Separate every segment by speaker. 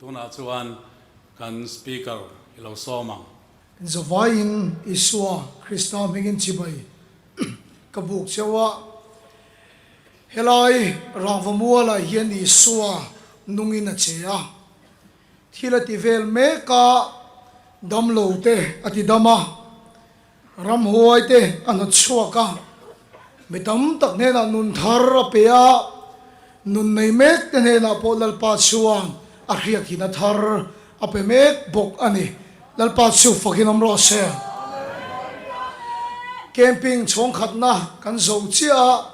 Speaker 1: Tunah chuan kan Speaker i lo sawm ang.
Speaker 2: Zavaiin Isua Krista hmingin chibai ka buk cheu a, helai rangva mualah hian Isua nungin a che a, thil a ti vel mek a, damlo te a ti dam a, ramhuai te a hnawt chhuak a, mi tam tak hnenah nun thar a pe a, nun nei mek te hnenah pawh Lalpa chuan a hriakhina thar a pe mek bawk a ni. Lalpa chu fakin awm rawh se. Camping chhawng khatna kan zo chiah a,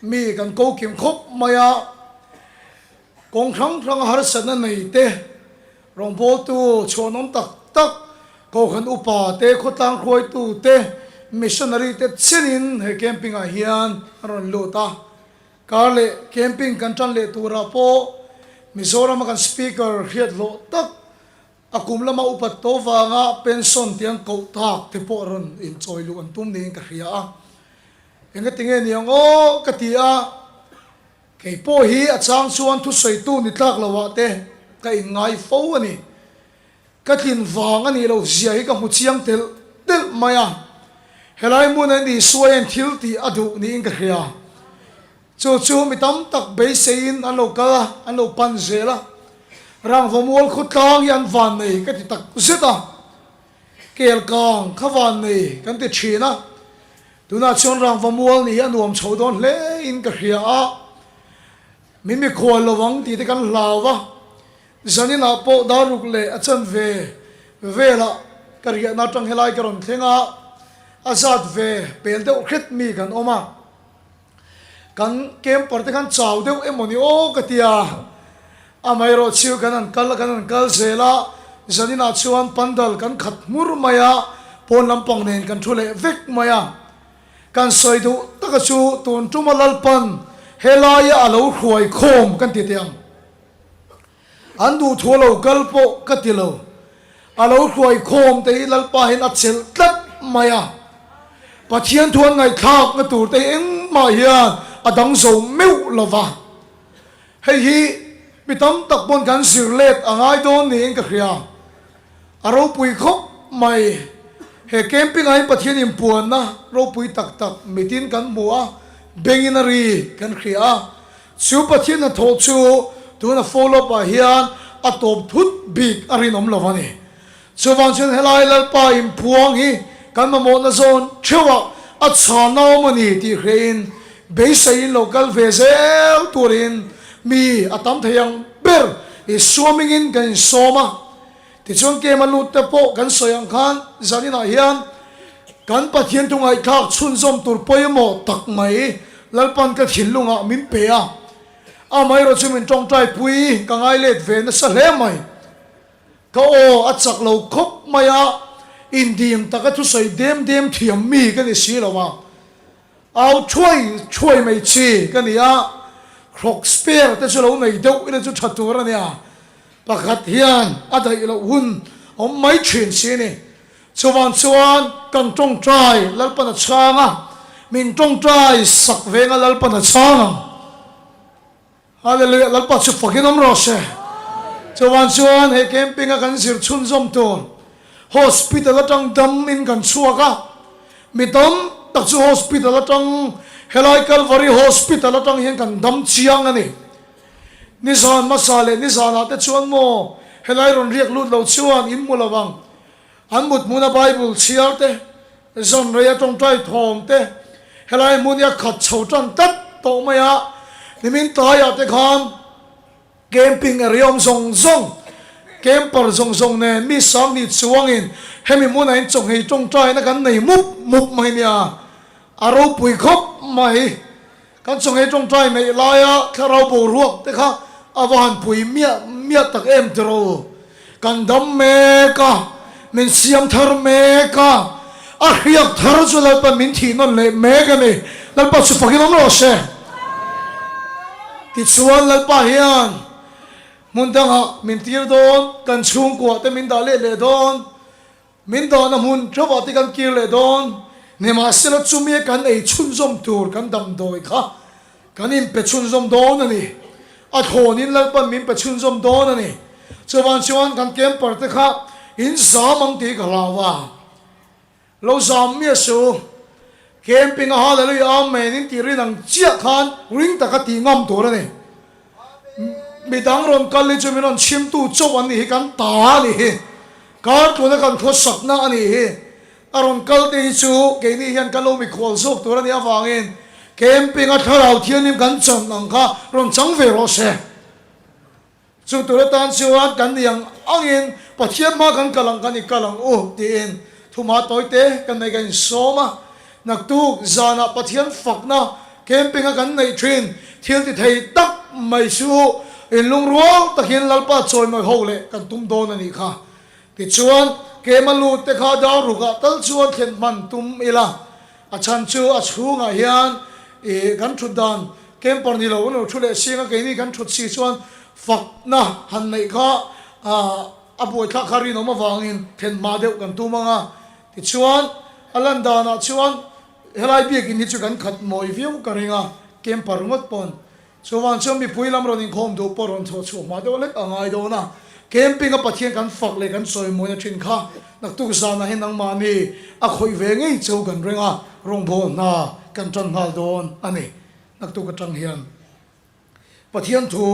Speaker 2: mi kan ko kim khawp mai a, kawng hrang hranga harsatna nei te, rawngbawltu chhuanawm tak tak, kohhran upa te, khawtlang hruaitu te, missionary te chenin he camping ah hian an rawn lut a. Kar leh camping kan tan leh turah pawh Mizorama kan Speaker hriat hlawh tak a kum lama upat tawh vanga pension tih an koh tak te pawh rawn inchawi luh an tum niin ka hria a. Engatinge ni ang aw ka ti a, kei pawh hi a chang chuan thusawitu ni tlak loah te ka inngai fo a ni. Ka tlin vang a nih loh zia hi ka hmu chiang telh telh mai a, helai hmuna Isua hian thil tih a duh niin ka hria. Chu chu mi tam tak beiseiin an lo kal a, an lo pan zel a. Rangvamual khawtlang hi an van nei ka ti tak zet a, kel kang kha van nei kan ti thin a, tunah chuan Rangvamual nih hi a nuam chho dawn hle in ka hria a, min mikhual lo ang tih te kan hlau va. Zaninah pawh daruk leh a chanve velah ka riahna atang helai ka rawn thleng a, a zat ve pel deuh hret mi kan awm a, kan camper te khan chau deuh emaw ni aw ka ti a, amaherawh chu kan han kal a kan han kal zel a, zaninah chuan pandal kan khat hmur mai a, pawn lampang nen kan thu leh vek mai a, kan sawi duh taka chu tun tuma Lalpan helaia a lo hruai khawm kan ti teh ang. An duh thu a lo kal pawh ka ti lo. A lo hruai khawm te hi Lalpa hian a chelh tlat mai a. Pathian thu an ngaihthlakna tur te hi engmah hian a dang zo meuh lo va. Hei hi mi tam tak pawn kan zir let a ngai dawn niin ka hria. A ropui khawp mai. He camping ah hian Pathian inpuanna ropui tak tak mitin kan hmu a, bengin a ri kan hria a. Chu Pathian hnathawh chu tuna follow up ah hian a tawp thut bik a rinawm lo a ni. Chuvang chuan helai Lalpa inpuang hi kan mamawhna zawn theuhah a chhanna awm a ni tih hrein beiseiin lo kal ve zel turin mi a tam thei ang ber i suamingin kan insawm a. Tichuan Kema lut te pawh kan sawi ang khan zaninah hian kan Pathian thu ngaihthlak chhunzawm tur pawimawh tak mai Lalpan ka thinlungah min pe a, amaherawh chu min tawngtai pui ka ngai let ve nasa hle mai. Ka aw a chak lo khawp mai a, indim taka thusawi dem dem thiam mi ka ni si lo a, au thuai thuai mai chi ka ni a, hrawk spare te chu lo nei deuh ila chu tha tur a nia. Pakhat hian a daih loh hun awm mai thin si a ni. Chuvang chuan kan tawngtai Lalpan a chhang a, min tawngtai sak venga Lalpan a chhang ang. Hallelujah, Lalpa chu fakin awm rawh se. Chuvang chuan he camping a kan zir chhunzawm tur hospital atang dam in kan chhuak a, mi tam tak chu hospital atang helai Calvary hospital atang hian kan dam chiang a ni. Nizan hmasa leh nizanah te chuan maw helai rawn riak lut lo chuan in hmu lo ang. An mut hmuna Bible chhiar te, zan rei a tawngtai thawm te, helai hmun hi a khat chho tan tlat tawh mai a. Nimin tlaiah te khan camping area awm zawng zawng, camper zawng zawng nen mi sanghnih chuangin hemi hmunah in chawnghei tawngtaina kan nei mup mup mai nia. A ropui khawp mai. Kan chawngei tawngtai neih laia thlarau boruak te kha a va han pui miah miah tak em tiraw? Kan dam mek a, min siam thar mek a, a hriak thar chu Lalpa min thih nawn leh mek a ni. Lalpa chu fakin awm rawh se. Tichuan Lalpa hian hmun dangah min tir dawn, kan chhungkuah te min dah let leh dawn. Min dahna hmun theuhah te kan kir leh dawn. Nimahsela chumi kan ei chhunzawm tur kan damdawi kha kan inpe chhunzawm dawn a ni. A thlawnin Lalpan min pe chhunzawm dawn a ni. Chuvang chuan kan camper te kha in zam ang tih ka hlau a. Lo zam miah su. Camping a Hallelujah Amen in tih rin ang chiah khan ring taka tih ngam tur a ni. Midang rawn kal hi chu min rawn chhimtu chauh an nih hi kan ta a nih hi. Kar tluna kan khawsakna a nih hi. A rawn kal te hi chu keini hian kan lo mikhual zawk tur a nih avangin camping a thlarau thianghlim kan chan ang kha rawn chang ve rawh se. Chu tur atan chuan kan ni ang angin Pathian hma kan kal ang kan i kal ang u tiin thuma tawite kan nei kan insawm a. Naktuk zanah Pathian fakna camping a kan neih thin thil ti thei tak mai chu inlungrual takin Lalpa chawimawi ho leh kan tum dawn a nih kha. Tichuan, Kema lut te kha dau rukah tal chuan thlen hman tum ila, a chhan chu a chhungah hian ih kan thut dan camper ni lo an lo thu leh sing a, keini kan thut si chuan fakna han neih kha a buaithlak kha rinawm avangin thlen hma deuh kan tum ang a. Tichuan, a lan danah chuan helai biakin hi chu kan khat mawi viau ka ring a, camper ngawt pawn Chuvang chuan mipui lam rawn inkhawm duh pawh rawn chhuah chhuah hma deuh lek a ngai dawn a, camping a Pathian kan fak leh kan chawimawina thin kha naktuk zanah hian nangmahni a khawih ve ngei cheu kan reng a, rawngbâwl hna kan tan nghal dawn a ni. Naktuk atang hian Pathian thu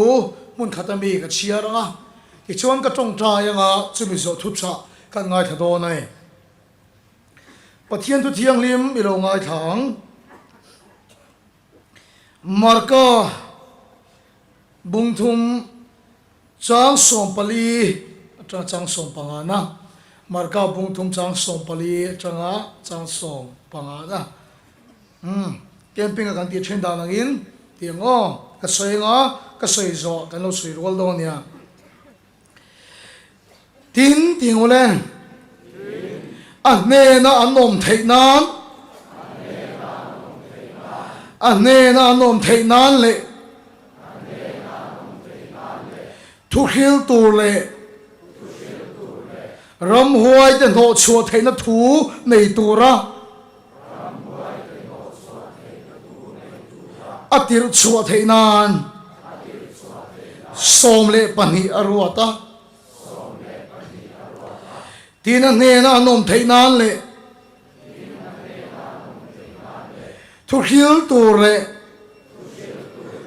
Speaker 2: hmun khat a mi ka chhiar ang a, tichuan ka tawngtai ang a, chumi zawh thu tha kan ngaithla dawn a ni. Pathian thu thianghlim i lo ngaithla ang. Marka bungthum chang 14 atanga chang 15 na, Marka bungthum chang 14 atanga chang 15 na. Umm, camping a kan tih then dan angin tih ang aw, ka sawi anga ka sawi zawh kan lo sawi rual dawn nia. Tin, tih ngawt e. A hnena an awm theih nan, a hnena an awm theih nan leh thuhril tur leh ramhuaite hnawhchhuah theihna thu nei tura A tirh chhuah theih nan 12 a ruat a. Tina hnena an awm theih nan leh thuhril tur leh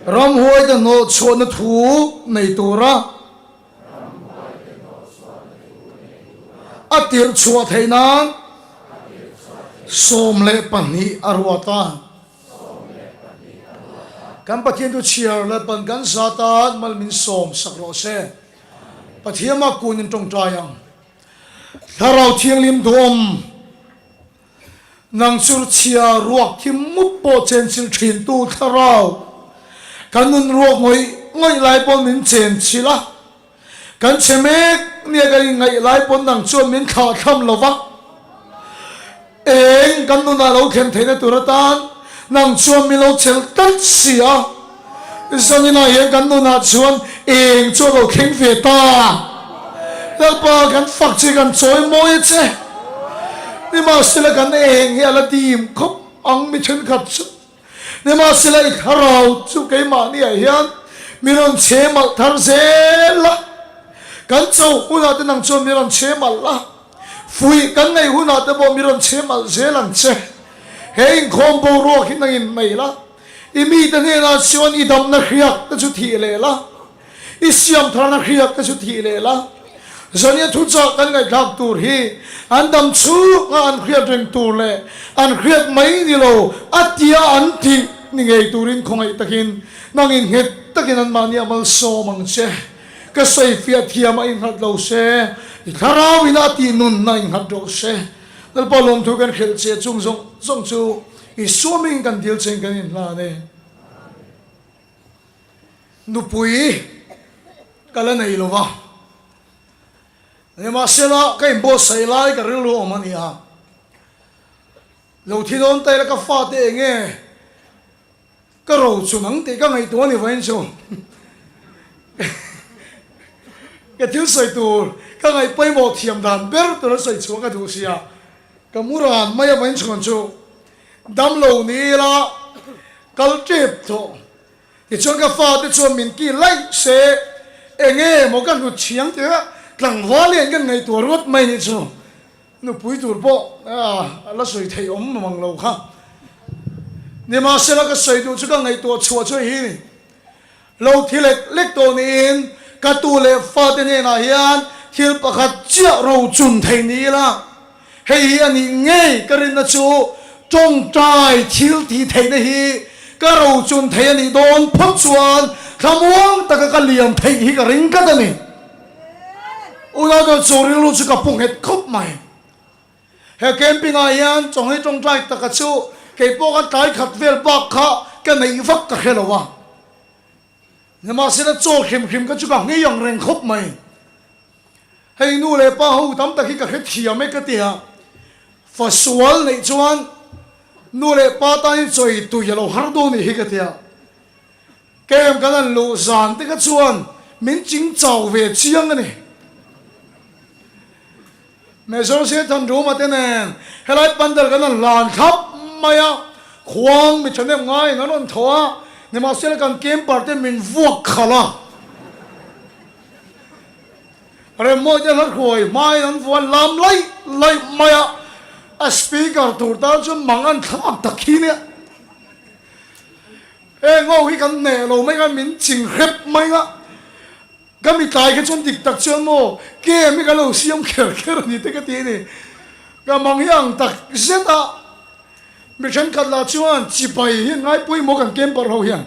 Speaker 2: ramhuaite hnawh chhuahna thu nei tura A tirh chhuah theih nan 12 a ruat a. Kan Pathian chu chhiar Lalpan kan zat a, mal min sawm sak rawh se. Pathian mah kun in tawngtai ang. Thlarau Thianghlim duhawm, nang chu chhia ruak thim mup pawh chenchilh thintu Thlarau, kan nun ruak ngawih ngawih lai pawn min chenchilh a, kan chhe mek nia kan inngaih lai pawn nang chuan min thlah thlam lo va, eng kan nunah lo thlen theihna tur atan nang chuan min lo chel tlat si a, zaninah hian kan nunah chuan eng chu a lo thleng ve ta. Lalpa kan fak che kan chawi mawi a che. Nimahsela kan eng hi a la dim khawp ang mi thenkhat chu. Nimahsela i thlarau chu keimahniah hian mi rawn chhe malh thar zel a. Kan chauh hunah te nang chuan mi rawn chhe malh a. Fuih kan ngaih hunah te pawh mi rawn chhe malh zel ang che. He inkhawm boruak hi nangin nei la. I mite hnenah chuan i damna hriak te chu thih leh la. I siam tharna hriak te chu thih leh la. Zania thuchah kan ngaihthlak tur hi an dam chhunga an hriat reng tur leh an hriat mai ni lo a tia an tih ni ngei turin khawngaih takin nangin nghet takin anmahni a malsawm ang che. Ka sawifiah thiam a innghat lo se, i thlarau ina a tih nunna a innghat rawh se. Lalpa lawmthu kan hrilh che chung zawng zawng chu Isua mingin kan dil cheng kan inhlan e. Nupui ka la nei lo va, nimahsela ka inbuatsaih lai ka rilru awm a ni a, lo thi dawn ta ila ka fate eng nge ka ro chun ang tih ka ngaihtuah a ni vawiin chu ka thil sawi tur ka ngaih pawimawh thiam dan ber tur a sawi chhuah ka duh sia, ka mu ran mai a vawiin chhuan chu damlo ni ila kal tep tawh. Tichuan ka fate chuan min ki laih se, enge maw ka hnut chhiang tih a tlangval hian kan ngaihtuah ruat mai nih chu. Nupui tur pawh a la sawi theih awm mang lo kha. Nimahsela ka sawi duh chu ka ngaihtuah chhuah chu hei hi ni. Lo thi lek lek tawh niin ka tu leh fate hnenah hian thil pakhat chiah ro chun thei ni ila, hei hi a nih ngei ka rinna chu tawngtai thil tih theihna hi ka ro chun thei a nih dawn phawt chuan thlamuang taka ka liam theih hi ka ring tlat a ni. Unau chuan chu rilru chu ka pu nghet khawp mai. He camping ah hian chawnghei tawngtai taka chu kei pawh khan tlai khat vel bak kha ka neih vak ka hre lo a. Nimahsela chaw hrim hrim kha chu ka nghei ang reng khawp mai. Hei nu leh pa ho tam tak hi ka hre thiam e ka ti a. Fa sual neih chuan nu leh pa tan hi chawi tui a lo har dawn nih hi ka ti a. Camp kan han luh zan te kha chuan min ching chau ve chiang a ni. Major Sethan Ruma te nen helai pandal kan han hlan thlap mai a, khuang mi thahnem ngaiin an rawn thaw a, nimahsela kan camper te min vuak khalh a. Remmawi te hla hruai hmain an vuan lam laih laih mai a, a speaker tur tan chuan mang an thlak tak hi nia. Heng ho hi kan hneh lo mai khan min ching hrep mai a, ka mi tlai kha chuan dik tak chuan maw game hi ka lo siam kher kher a ni te ka ti a ni. Ka mang hi ang tak zet a, mi thenkhat lah chuan chibai hi an ngai pawimawh kan camper ho hian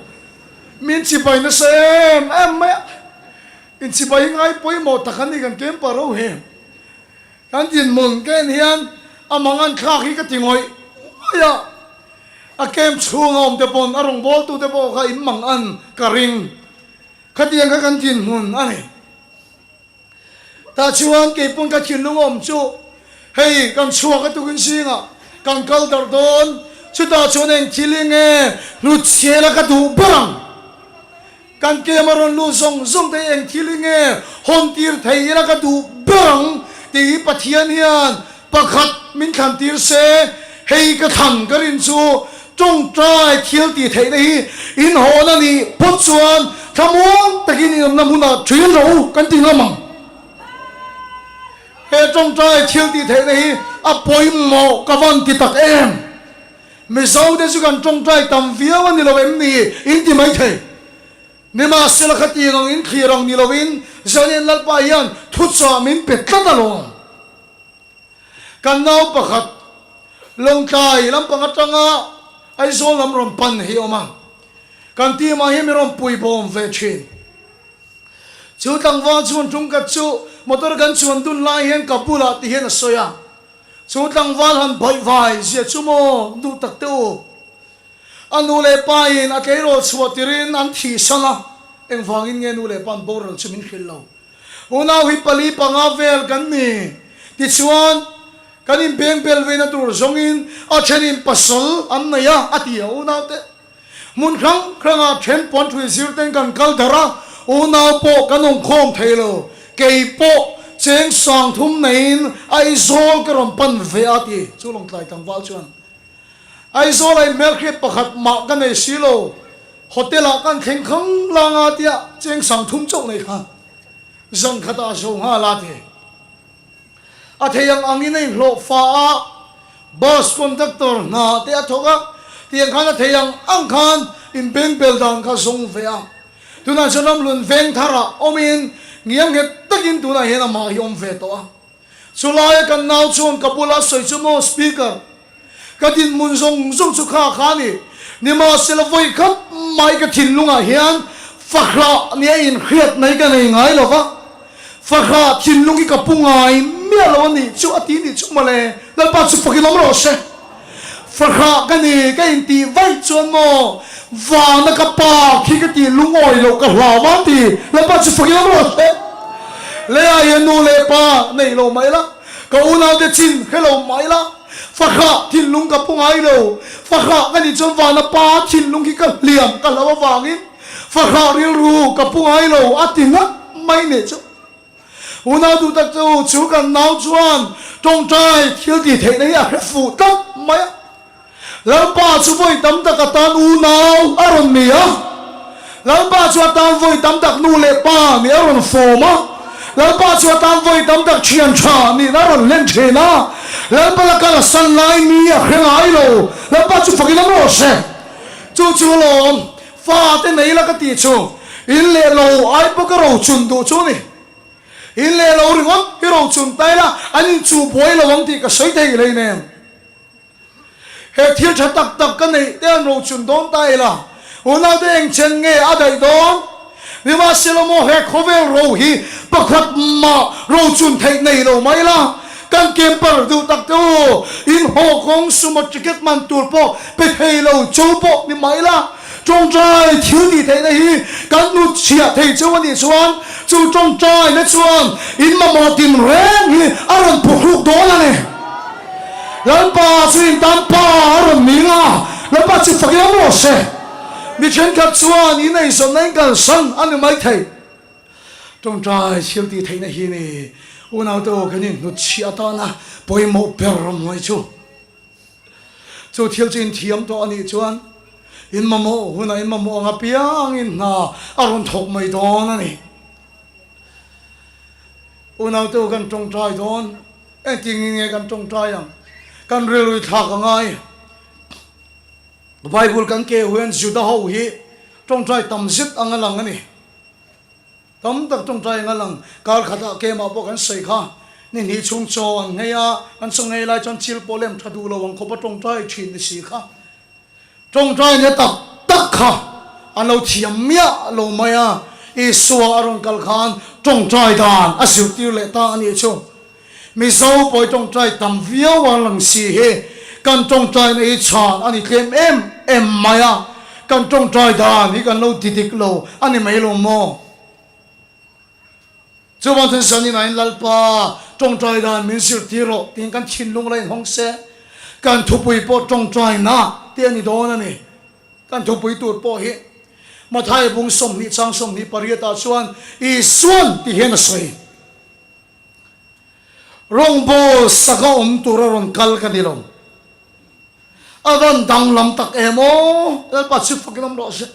Speaker 2: min chibai nasa em em mai a, in chibai hi ngai pawimawh tak an ni kan camper ho hi. Kan dinhmun ka en hian a mangan thlak hi ka ti ngawih ngawih a, a camp chhunga awm te pawn a rawngbawltu te pawh kha in mangan ka ring. Khatiang kha kan dinhmun a ni. Tah chuan kei pawn ka thinlung awm chu hei kan chhuak a tukin zingah kan kal darh dawn, chutah chuan eng thil hi nge hnutchhial a ka duh ber ang. Kan kem a rawn lut zawng zawng te hi eng thil hi nge hawn tir thei ila ka duh ber ang tih hi Pathian hian pakhat min thlan tir se, hei ka thlan ka rin chu tawngtai thil tih theihna hi in hawn a nih phawt chuan thlamuang takin in awmna hmunah ṭhin rawh u kan ti ngam ang. He tawngtai thil tih theihna hi a pawimawh ka van ti tak em? Mizo te chu kan tawngtai tam viau a ni lo em ni? In ti mai thei. Nimahsela khatiang ang in thlir ang ni lovin Zanian Lalpa hian thuchah min pe tlat alawm. Kan nau pakhat Lawngtlai lampang atanga Aizawl lam rawn pan hi a awm a, kan team ah hian min rawn pui bawm ve thin. Chu tlangval chuan tungkhat chu motor kan chuan dun lai hian ka bulah ti hian a sawi a, Chu tlangval han bawih vai zia chu maw duh tak teh u. A nu leh pa in a tleirawl chhuah tirin an thihsan a, engvangin nge nu leh pa an boral chu min hrilh lo. Unau hi pali panga vel kan ni. Tichuan, kan inbeng bel veina tur zawngin a thenin pasal an nei a, a ti a unaute. Hmun hrang hrangah then pawn thui zir ten kan kal darh a, unau pawh kan awm khawm thei lo. Kei pawh cheng sang thum neiin Aizawl ka rawn pan ve a ti chu Lawngtlai tlangval chuan. Aizawl ah inhmelhriat pakhat mah ka nei si lo, hotel ah kan thleng khang lang a tia cheng sang thum chauh nei kha zan khatah a zo nghal a ti. A thei ang angin a inhlawh fa a, bus conductor hna te a thawk a, tiang khan a thei ang ang khan inbeng bel dan kha zawng ve a. Tunah chuan ramhlun veng tharah awmin ngiam nghet takin tunah hian amah hi awm ve tawh a. Chulaia kan nau chuan ka bula sawi chu maw speaker, ka dinhmun zawng zawng chu kha kha a ni. Nimahsela vawi khat mai ka thinlungah hian fahrah nia inhriat mai ka nei ngai lo va, fahrah thinlung hi ka pu ngai miah lo a nih chu a ti nih chu mawle, Lalpa chu fakin awm rawh se. Fahrah ka ni ka intih vaih chuan maw vana ka pa khi ka tih lungawi loh ka hlau a ti, Lalpa chu fakin awm rawh se. Leiah hian nu leh pa neih lo mah ila, ka unaute chin hre lo mah ila, Fahrah thinlung ka pu ngai lo. Fahrah ka nih chuan vana pa thinlung hi ka hliam ka hlo avangin fahrah rilru ka pu ngai lo a ti ngat mai nih chu. Unau duh tak chu chu kan nau chuan tawngtai thil tih theihna hi a hre fuh tlat mai a. Lalpa chu vawi tam tak atan unau a rawn ni a. Lalpa chu a tan vawi tam tak nu leh pa nih a rawn fawm a, Lalpa chu a tan vawi tam tak thian tha nihna a rawn hlen thin a, Lalpa la kal a san lai mi a hre ngai lo, Lalpa chu fakin awm rawh se. Chu chu lawm fa te nei la ka tih chu in leh lo ai pawh ka rochun duh chu a ni. In leh lo ringawt hi rochun ta ila an inchuh buai lo ang tih ka sawi thei hleinem. He thil tha tak tak ka neih te an rochun dawn ta ila, unaute eng chen nge a daih dawn? Nimahsela maw he khawvel ro hi pakhat mah rochun theih nei lo mai la, kan camper duh tak te u, in haw kawng sumo ticket man tur pawh pe thei lo cho pawh ni mai la, tawngtai thil tih theihna hi kan hnut chhiah thei cheu a nih chuan chu tawngtaina chuan in mamawh tin reng hi a rawn phuhruk dawn a ni. Lalpa chu in tan pa a rawn ning a, Lalpa chu fak emaw rawh se. Mi thenkhat chuan in eizawnna in kalsan a ni maithei. Tawngtai thil tih theihna hi ni unaute aw kan inhnutchhiah atana pawimawh ber mai chu. Chu thil chu in thiam tawh a nih chuan in mamawh hunah in mamawh ang apiangin hna a rawn thawk mai dawn a ni. Unaute aw kan tawngtai dawn. Engtin nge kan tawngtai ang? Kan rilru thlak a ngai. Bible kan ke huan Juda ho hi tawngtai tam zet anga lang a ni. Tam tak tawngtai anga lang. Kar khatah kemah pawh kan sawi kha. Ni hnih chhung chaw an nghei a, an chaw nghei lai chuan chil pawh lem tha duh lo ang khawpa tawngtai thin ni si kha. Tawngtai nia tak tak kha an lo thiam miah lo mai a, Isua a rawn kal khan tawngtai dan a zirtir leh ta a nih chu. Mizo pawi tawngtai tam viau a lang si hi kan tawngtaina hi chhan a ni tlem em em mai a, kan tawngtai dan hi kan lo ti dik lo a ni mai lo maw? Chuvang chuan Zanin ah in Lalpa tawngtai dan min zirtir rawh tiin kan thinlung la inhawng se, kan thupui pawh tawngtaina tih a ni dawn a ni. Kan thupui tur pawh hi Mathai bung 20 chang 28 ah chuan Isuan ti hian a sawi. Rawngbawl saka awm tura rawn kal ka ni lo. A van danglam tak em aw, Lalpa chu fakin awm rawh se.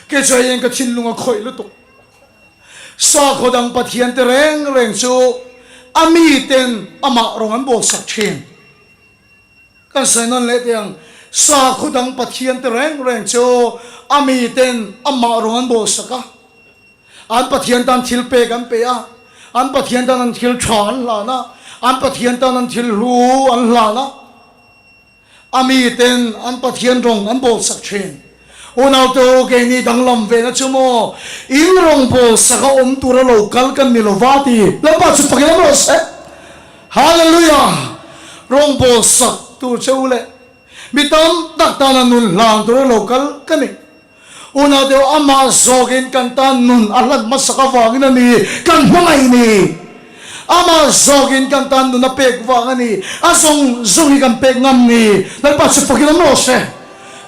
Speaker 2: Kei chu hei hian ka thinlung a khawih lutuk. Sakhaw dang Pathian te reng reng chu a miten amah rawng an bawlsak thin. Kan sawi nawn leh teh ang, sakhaw dang Pathian te reng reng chu a miten amah rawng an bawlsak a. An Pathian tan thil pek an pe a, an Pathian tan an thil tha an hlan a, an Pathian tan an thil hlu an hlan a. A miten an Pathian rawng an bawlsak thin. Unaute u, keini danglam vena chu maw in rawng bawlsak a awm tura lo kal kan ni lo va ti. Lalpa chu fakin awm rawh se. Hallelujah! Rawng bawlsak tur che u leh mi tam tak tana nun hlan tura lo kal ka ni. Unau deuh amah zawkin kan tan nun a hlan hmasak avangin a ni kan hmangaih ni. Amah zawkin kan tan nun a pek vang a ni. A zawng zawng hi kan pek ngam ni. Lalpa chu fakin awm rawh se.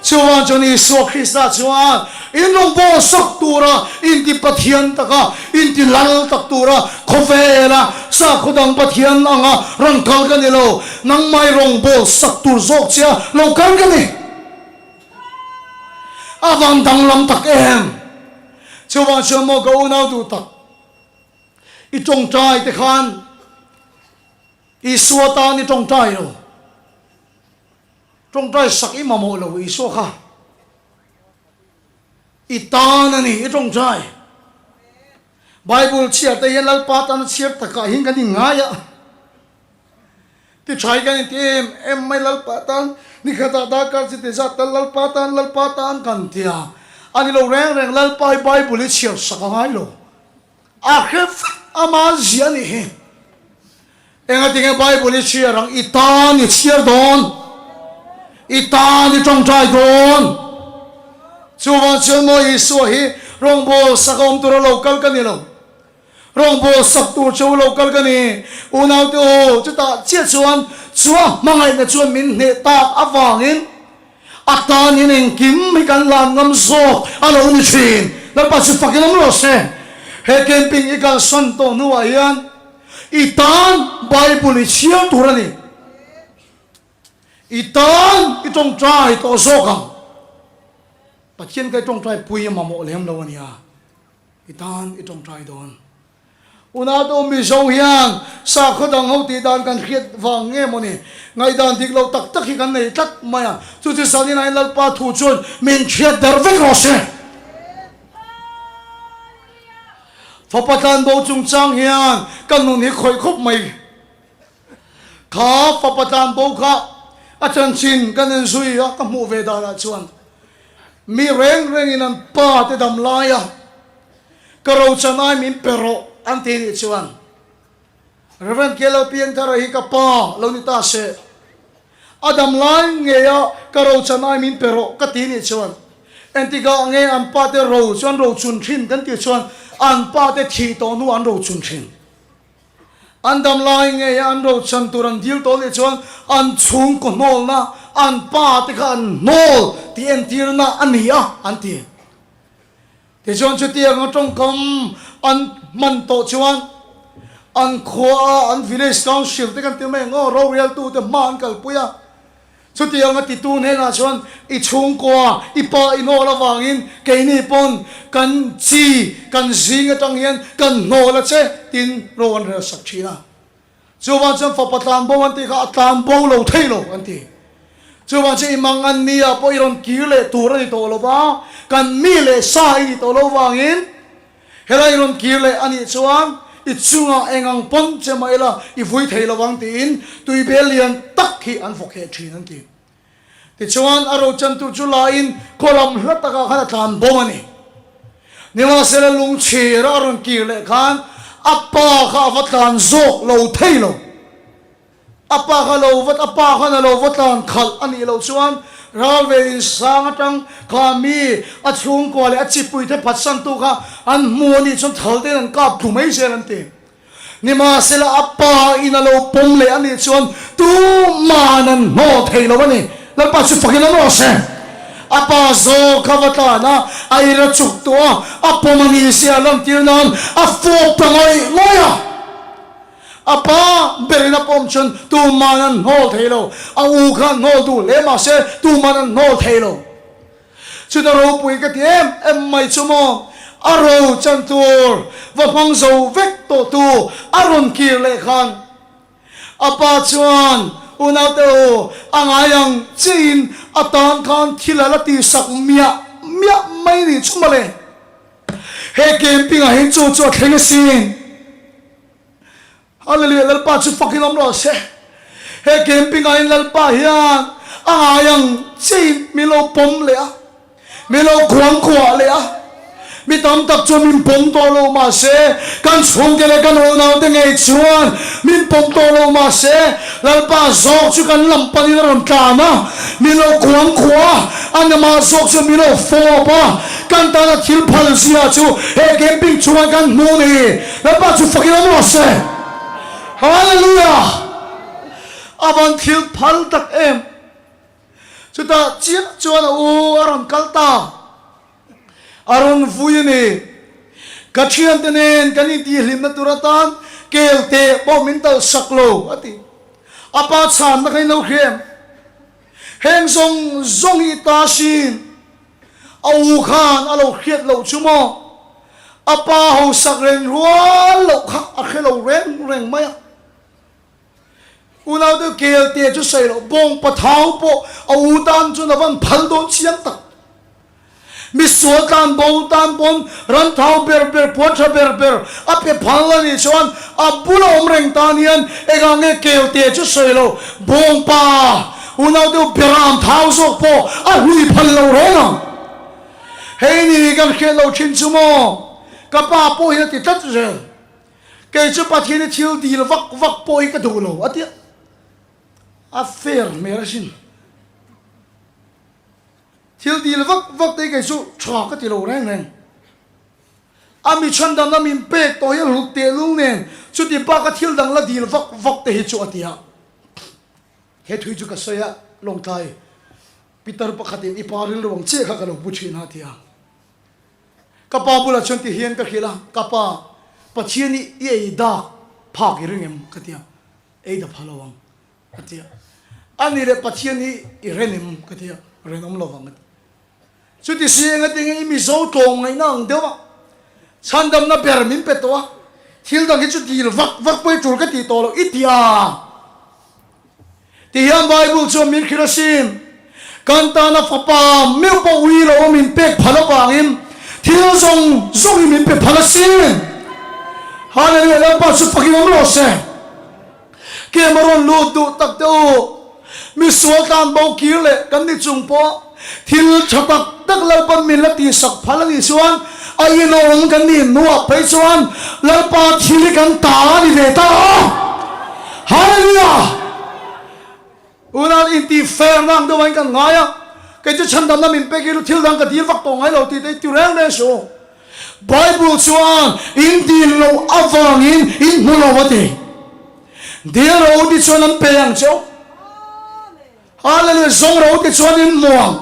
Speaker 2: Chuvang chuan Isua Krista chuan in rawngbâwl sak tura inti Pathian taka, inti lal tak tura khawvela sakhaw dang Pathian anga rawn kal ka ni lo. Nangmah i rawngbâwl sak tur zawk che a lo kal ka ni. A van danglam tak em? Chuvang chuan maw ka unau duh tak, i tawngtai te khan Isua tan i tawngtai lo. Tawngtai sak i mamawh lo Isua kha. I tan a ni i tawngtai. Bible chhiar te hian Lalpa tan a chhiar takah hian kan inngai a. Ti tha hi kan inti em em mai Lalpa tan ni khatah darkar chi ti zat tal Lalpa tan Lalpa tan kan ti a, a ni lo reng reng Lalpa hi Bible hi chhiar sak a ngai lo. A hre vek ama zia a nih hi. Engatinge Bible hi chhiar ang i tan i chhiar dawn, i tan i tawngtai dawn. Chuvang chuan maw Isua hi rawngbâwl sak a awm tura lo kal ka ni lo. Rawngbâwl sak tur chu lo kal ka ni. Unaute u, chutah chiah chuan chua hmangaihna chuan min hneh tak avangin a tan hian engkim hi kan lan ngam zawk a lo ni thin. Lalpa chu fakin awm rawh se. He camping i kalsan tawh hnuah hian i tan Bible i chhiar tur a ni. I tan i tawngtai tawh zawk ang. Pathian ka i tawngtai pui a mamawh lem lo a nia, i tan i tawngtai dawn. Unau Mizo hian sakhaw dang ho tih dan kan hriat vang nge maw ni? Ngaihdan dik lo tak tak hi kan nei tlat mai a, chu chu zanin ain Lalpa thu chuan min hriat darh vek rawh se. Fapa tlanbo chungchang hian ka nun hi khawih khawp mai. Kha fapa tlanbo kha a chanchin kan enzui a, ka hmuh ve danah chuan mi reng rengin an pa te dam laia ka rochan ai min pe rawh an ti nih chuan Rev. KL Piangthara hi ka pa lo ni ta se, a dam lai ngeia ka rochan ai min pe rawh ka ti nih chuan entikah nge an pa te ro chu an rochun thin kan tih chuan an pa te thih tawh hnu an rochun thin. An dam lai ngeia an rochan tur an dil tawh nih chuan an chhungkaw hnawlna an pa te kha an hnawl tih entirna a ni a an ti. Tichuan chutianga tawngkam an hman tawh chuan an khua a an village council te kan ti mai ang aw, roreltute hma an kalpui a. Chutianga titu hnenah chuan i chhungkua i pa i hnawl avangin keini pawn kan chi kan zing atang hian kan hnawl a che tin ro an rel sak thin a. Chuvang chuan fapa tlanbo an tih kha a tlanbo lo thei lo an ti. Chuvang chuan i mang an ni ah pawh i rawn kir leh tur a ni tawh lo va, kan mi leh sa i ni tawh lo vangin helai i rawn kir leh a nih chuan i chungah eng ang pawn che mah ila i vui thei lo vang tiin tuibel lian tak hi an vawk heh thin an ti. Tichuan a rochantu chu lain khaw lam hla takah khan a tlan bo a ni. Nimahsela lungchhir a rawn kir leh khan a pa kha a va tlan zawk lo thei lo. A pa kha lo va a pa khan a lo va tlan khalh a nih loh chuan ralve insang atang kha mi a chhungkua leh a chipuite phatsantu kha an hmu a nih chuan thal tein an kap thlu mai zel an ti. Nimahsela a pa in a lo pawm leh a nih chuan tuman an hnaw thei lo a ni. Lalpa chu fakin a nawh se. A pa zawk kha va tlan a, a ira chuk tawh a, a pawm a ni sia lantir nan a fawp ta ngawih ngawih a. A pa berin a pawm chuan tuman an hnawl thei lo. A u kha an hnawl duh hle mahse tuman an hnawl thei lo. Chuta ropui ka ti em em mai chu maw, a ro chan tur va hmang zo vek tawh tu a rawn kir leh khan a pa chuan unaute u a ngai ang chiin a tan khan thil a la ti sak miah miah mai nih chu mawle. He camping ah hian chu chu a thleng asin. Hallelujah Lalpa chu fakin awm rawh se. He camping ah hian Lalpa hian a ngai ang chiin min lo pawm leh a, min lo khuangkhuah leh a. Mi tam tak chuan min pawm tawh lo mahse kan chhungte leh kan unaute ngei chuan min pawm tawh lo mahse Lalpa zawk chu kan lam panin a rawn tlan a, min lo khuangkhuah a, a namah zawk chuan min lo fawp a. Kan tana thil phal zia chu he camping chungah kan hmu ni. Lalpa chu fakin awm rawh se. Hallelujah! A van thil phal tak em! Chutah chiah chuan a u a rawn kal ta. A rawn vui a ni. Ka thiante nen kan intihhlimna tur atan kel teh pawh min talh sak lo, a ti. A pa chhanna kha in lo hria em? Heng zawng zawng hi i ta sin. A u khan a lo hriat loh chu maw? A pa hausak reng rual loh kha a hre lo reng reng mai a. Unau te kel te chu sawi loh, bawng pathau pawh a u tan chuan a van phal dawn chiang tak. Misual tlan bo tan pawn ran thau ber ber, puan tha ber ber a pe phal a nih chuan a bula awm reng tan hian engah nge kel te chu sawi loh, bawng pa Unau deuh beram thau zawk pawh a hlui phal lo reng ang. Hei ni kan hriat lo thin chu maw? Ka pa pawh hian a ti tlat zel. Kei chu Pathian hi thil dil vak vak pawh hi ka duh lo a ti a. A fair hmel asin. Thil dil vak vak te hi kei chu tha ka ti lo reng reng. A mi chhandamna min pek tawh hi a hlut tehlul nen chuti baka thil dang la dil vak vak te hi chu a ti a. He thui chu ka sawi a, Lawngtlai, Pitar pakhatin i pa rilru ang chiah kha ka lo pu thin a, ti a. Ka pa bulah chuan ti hian ka hrilh a, Ka pa, Pathian i i ei dak phak i ring em? ka ti a. Ei da pha lo ang, a ti a. A ni leh Pathian hi i ren em? ka ti a, Ren awm lo vang, a ti. Chuti si engatinge i Mizo tlawm ngaihna ang deuh a, chhandamna ber min pe tawh a, thil dang hi chu dil vak vak pawh i tul ka tih tawh loh i ti a. Ti hian Bible chuan min hrilh asin, Kan tana fapa meuh pawh ui lo a min pek phal avangin thil zawng zawng hi min pe phal asin. Hallelujah Lalpa chu fakin awm rawh se. Kem a rawn lut duh tak teh u. Misual tlan bo kir leh kan ni chung pawh thil tha tak tak Lalpan min la tihsak phal a nih chuan a inawm kan nih hnuah phei chuan Lalpa thil hi kan ta a ni ve ta a. Hallelujah! Unau intihferna ang deuh aiin kan ngai a, kei chu chhandamna min pek i thil dang ka dil vak tawh ngai lo tih te i ti reng reng suh u. Bible chuan in dil loh avangin in hmu lo a ti. Dil ro ti chuan an pe ang che u. Hallelujah, zawng ro ti chuan in hmu ang.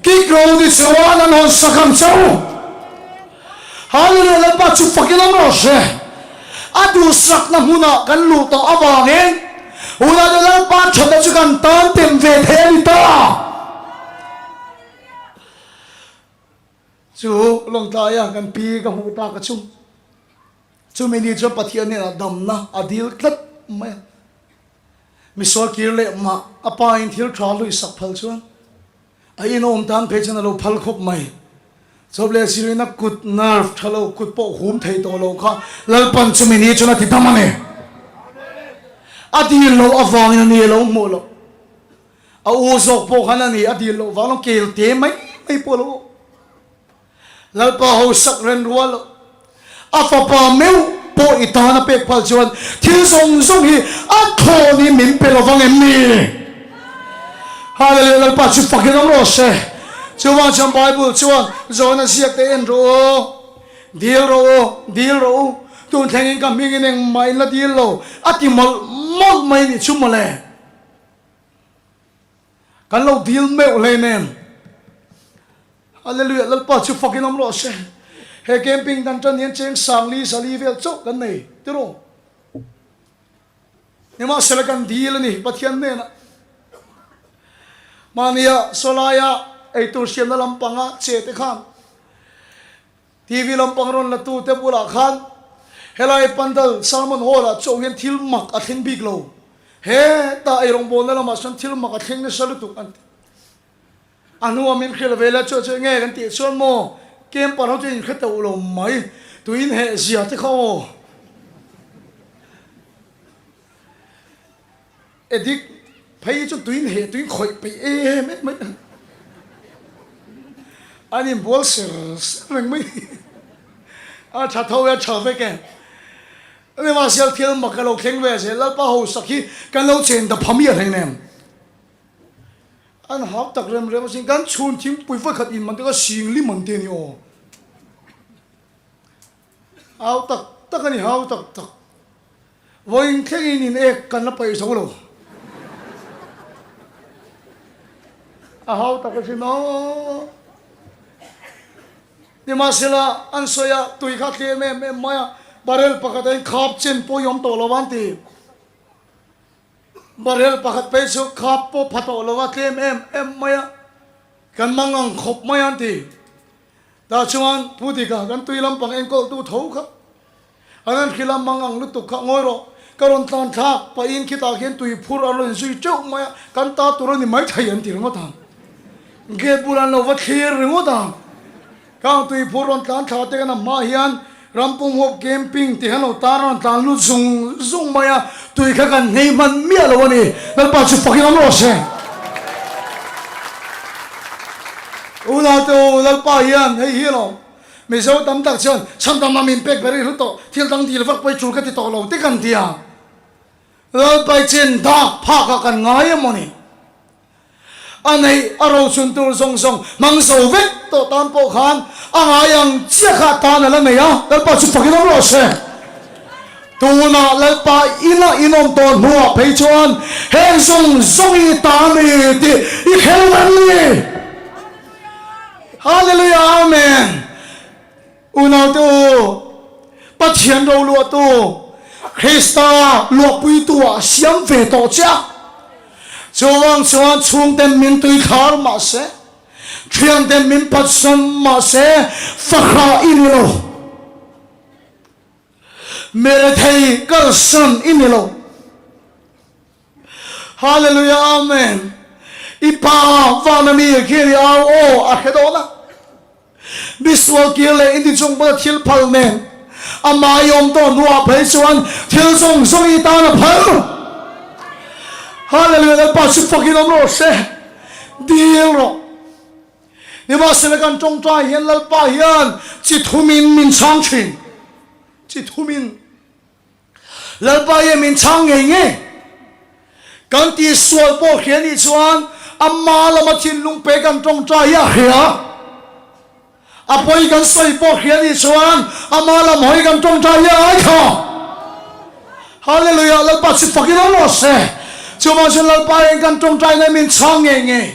Speaker 2: Kik ro ti chuan an hawn sak ang che u. Hallelujah, Lalpa chu fakin awm rawh se. A duhsakna hmunah kan luh tawh avangin unate Lalpa thatna chu kan tan tem ve thei a ni ta. Chu lawngtlaia kan pi ka hmuh tak a chu. Chumi ni chuan Pathian hnenah damna a dil tlat mai a. Misual kir leh mah a pa in thil tha luihsak phal chuan a inawm tan phei chuan a lo phal khawp mai. Chawp leh sirin a kut nerve tha lo kut pawh hum thei tawh lo kha Lalpan chumi ni chuan a ti dam a ni. A dil loh avangin a ni a lo hmuh loh. A u zawk pawh khan a ni a dil loh vang lo kel te mai mai pawh a lo awm. Lalpa ho sak ren rual loh. A fapa meuh pawh i tan a pek phal chuan thil zawng zawng hi a thlawn hi min pe lovang em ni? Hallelujah Lalpa chu fakin awm rawh se. Chuvang chuan Bible chuan Johana ziak te en rawh u, dil rawh u, dil rawh u, tun thlengin ka hmingin engmah in la dil lo a ti mawlh mawlh mai nih chu mawle. Kan lo dil meuh hle nen. Hallelujah Lalpa chu fakin awm rawh se. He camping dan tan hian cheng sangli zali vel chauh kan nei tiraw. Nimahsela kan dil a ni Pathian hnenah. Mahnia sawlaia eitur siamna lampanga che te khan TV lampang rawn la tu te bulah khan helai pandal sermon hall ah chauh hian thil mak a thleng bik lo. Heta eirawngbawlna lamah chuan thil mak a thleng nasa lutuk an ti. A hnua min hrilh ve la chu chu nge kan tih chuan maw camper ho chu in hre teuh lo mai tuin heh zia te kha aw. Edik phei chu tuin heh tuin khawih peih em em mai an inbual ser ser reng mai a tha tho e a tha vek e. Nimahsela thil mak a lo thleng ve zel Lalpa hausak hi kan lo chen ta pha miah hlei nem. An hau tak rem rem asin kan chhun thingpui vawikhat in man te kha sing lim an ti a ni aw. Hau tak tak a ni hau tak tak. Vawiin thlengin in ek kan la paih zo lo. A hau tak asin aw. Nimahsela an sawi a tui kha tlem em em mai a barrel pakhat a in khap chen pawh i awm tawh lo an ti. Barrel pakhat phei chu khap pawh pha tawh lo a tlem em em mai a, kan mang ang khawp mai an ti. Tah chuan Pu Dika kan tui lampang enkawltu tho kha an han hrilh a, mang ang lutuk kha ngawi rawh, ka rawn tlan thlak pahin khitah khian tui phur an rawn zui teuh mai a, kan ta tur a ni maithei an ti ringawt ang. Gate bulah an lo va thlir ringawt ang. Khang tui phur rawn tlan thla te kan a hma hian Rampum Hope Camping tih hian lo tar a rawn tlan lut zung zung mai a, tui kha kan nghei hman miah lo a ni. Lalpa chu fakin awm rawh se. Unau te u, Lalpa hian hei hi alawm Mizo tam tak chuan chhandam a min pek ber i hlu tawh, thil dang dil vak pawh i tul ka ti tawh lo te kan ti a. Lalpa i chen dak phak ah kan ngai emaw ni. A neih a rochun tur zawng zawng hmang zo vek tawh tan pawh khan a ngai ang chiah kha tan a la nei a, Lalpa chu fakin awm rawh se. Tunah Lalpa ina inawm tawh hnuah phei chuan heng zawng zawng i ta ni tih i khel reng ni. Hallelujah Amen. Unaute u, Pathian roluahtu, Krista luahpuitu ah siam ve tawh che a. Chuvang chuan chhungten min tui thlar mah se, Thianten min phatsan mahse fahrah i ni lo. Mirethei kalsan i ni lo. Hallelujah Amen. I pa vana mi khian i au aw a hre dawn a. Misual kir leh inti chung pawh thil phal nen amah i awm tawh hnuah phei chuan thil zawng zawng i tan a phal. Hallelujah Lalpa chu fakin awm rawh se. Dil rawh. Nimahsela kan tawngtai hian Lalpa hian chi thumin min chhang thin. Chi thumin. Lalpa hian min chhang ngei ngei. Kan tihsual pawh hria nih chuan ama lama thinlung pe kan tawngtai hi a hria. A pawi kan sawi pawh hria nih chuan ama lam hawi kan tawngtai hi a ngaithla. Hallelujah Lalpa chu fakin awm rawh se. Chuvang chuan Lalpa hian kan tawngtai na min chhang ngei ngei.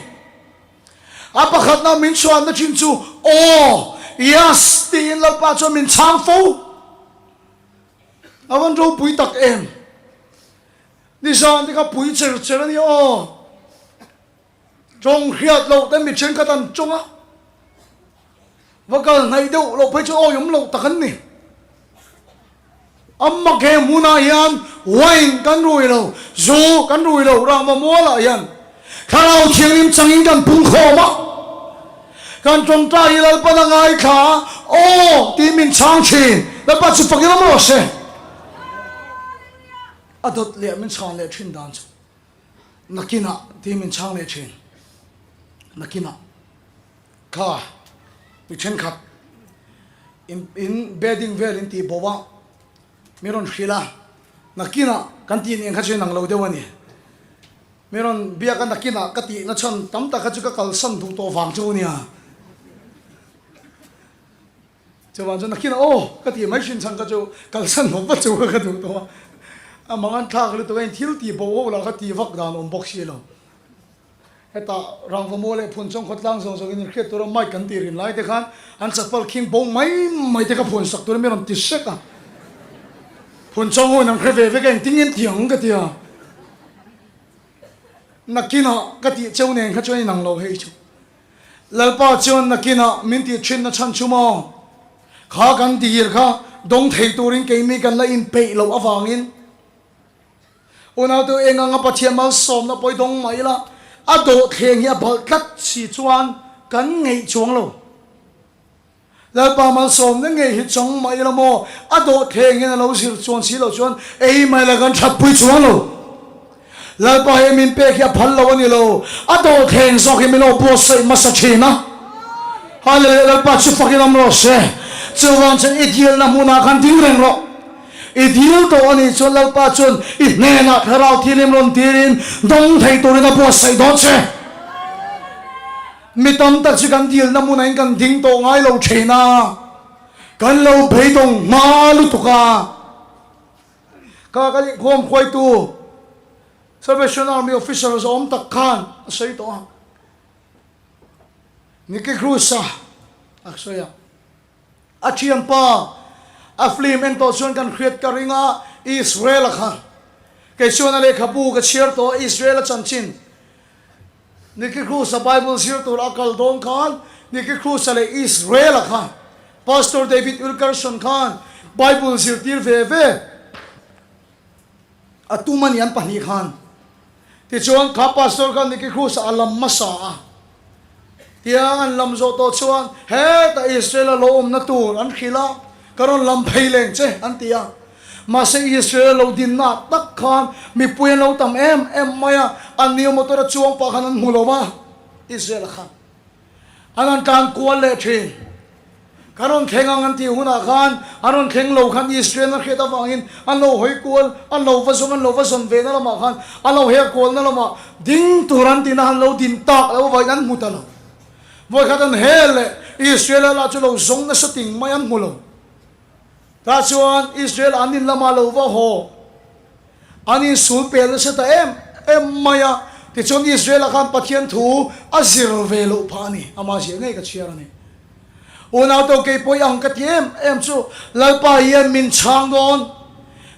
Speaker 2: A pakhatna min chhuahna thin chu aw, yes tiin Lalpa chuan min chhang fo. A van ropui tak em. Nizan te kha pui cher cher a nia aw. Tawng hriat loh te mi thenkhat an tawng a. Va kal hnaih deuh loh phei chu awi awm loh tak an ni. A mak he hmunah hian wine kan rui lo, zu kan rui lo rangva mualah hian Thlarau Thianghlim changin kan pung khawm a. Kan tawngtai hi Lalpan a ngaithla a, Aw! tiin min chhang thin. Lalpa chu fak ila maw se? A dawt leh min chhan leh thin dan chu nakinah tiin min chhang leh thin. Nakinah kha mi thenkhat in in bedding vel in tih bo a, mi rawn hrilh a, nakinah kan tih nen kha chu inang lo deuh a ni. Mi rawn biak a nakinah ka tihna chhan tam tak kha chu ka kalsan duh tawh vang chu ania. Chuvang chuan nakinah aw ka tih mai hrin chhan kha chu kalsan hlawm vat chu ka duh tawh a. A mang an thlak lutuk a in thil tih bo ho lah kha tih vak dan awm bawk si lo. Hetah rangva mual leh phun chawng khawtlang zawng zawng in inhriat tura mic kan tih rin lai te khan an chapal khing bo mai mai te kha phun sak turin mi rawn ti sek a. Phun chawng ho in an hre ve vek a engtin nge tiang ka ti a. Nakinah ka tih cheu nen kha chuan inang lo hei chu. Lalpa chuan nakinah min tih thinna chhan chu maw? Kha kan dir kha dawng thei turin keimi kan la inpeih loh avangin unautu eng anga Pathian malsawmna pawh i dawng mah ila a dawhthleng hi a balh tlat si chuan kan ngeih chuang lo. Lalpa malsawmna ngei hi chawng mah ila maw, a dawhthleng hian a lo zir chuan si loh chuan ei mai la kan thatpui chuang lo. Lalpa he min pek hi a phal lo a ni lo, a dawhthleng zawk hi min lo buatsaih hmasa thin a. Hallelujah Lalpa chu fakin awm rawh se. Chuvang chuan i dilna hmunah khan ding reng rawh. I dil tawh a nih chuan Lalpa chuan i hnenah Thlarau Thianghlim rawn tirin dawng thei turin a buatsaih dawn che. Mi tam tak chu kan dilna hmunah in kan ding tawh ngai lo thin a, kan lo beidawng hma lutuk a. Kha kan inkhawm khuaitu Salvation Army officer zawm tak khan a sawi tawh a, Nicky Cruz-a a sawi a, a thianpa a film en tawh chuan kan hriat ka ring a, Israel-a kha kei chuan a lehkhabu ka chhiar tawh a, Israel-a chanchin Nicky Cruz-a Bible zir tur a kal dawn khan Nicky Cruz-a leh Israel-a kha Pastor David Wilkerson khan Bible zirtir ve ve a tum a ni an pahnih khan. Tichuan kha Pastor khan Nicky Cruz-a a lam hmasa a. Tiang an lam zawh tawh chuan hetah Israel-a lo awmna tur an hrilh a, ka rawn lam phei leng che an ti a. Mahse Israel lo dinna tak khan mipui an lo tam em em mai a, an ni motor a chuang pah khan an hmu lo va, Israel a khan an han tlan kual leh thin. Kan rawn thleng ang an tih hunah khan an rawn thleng lo khan Israel an hriat avangin an lo hawi kual, an lo va zawng, an lo va zawn ve na lamah khan an lo her kual na lamah ding tur an tihna han lo din tak loh avangin an hmu ta lo. Vawikhat an hel leh Israel a lah chu lo zawng nasa ting mai an hmu lo. Tah chuan Israel an in lamah lo va haw, an insul pel nasa ta em em mai a, tichuan Israel-ah khan Pathian thu a zir ve loh phah a ni, amah ziah ngei ka chhiar a ni. Unau to kei pawh i ang ka ti em em chu Lalpa hian min chhang dawn,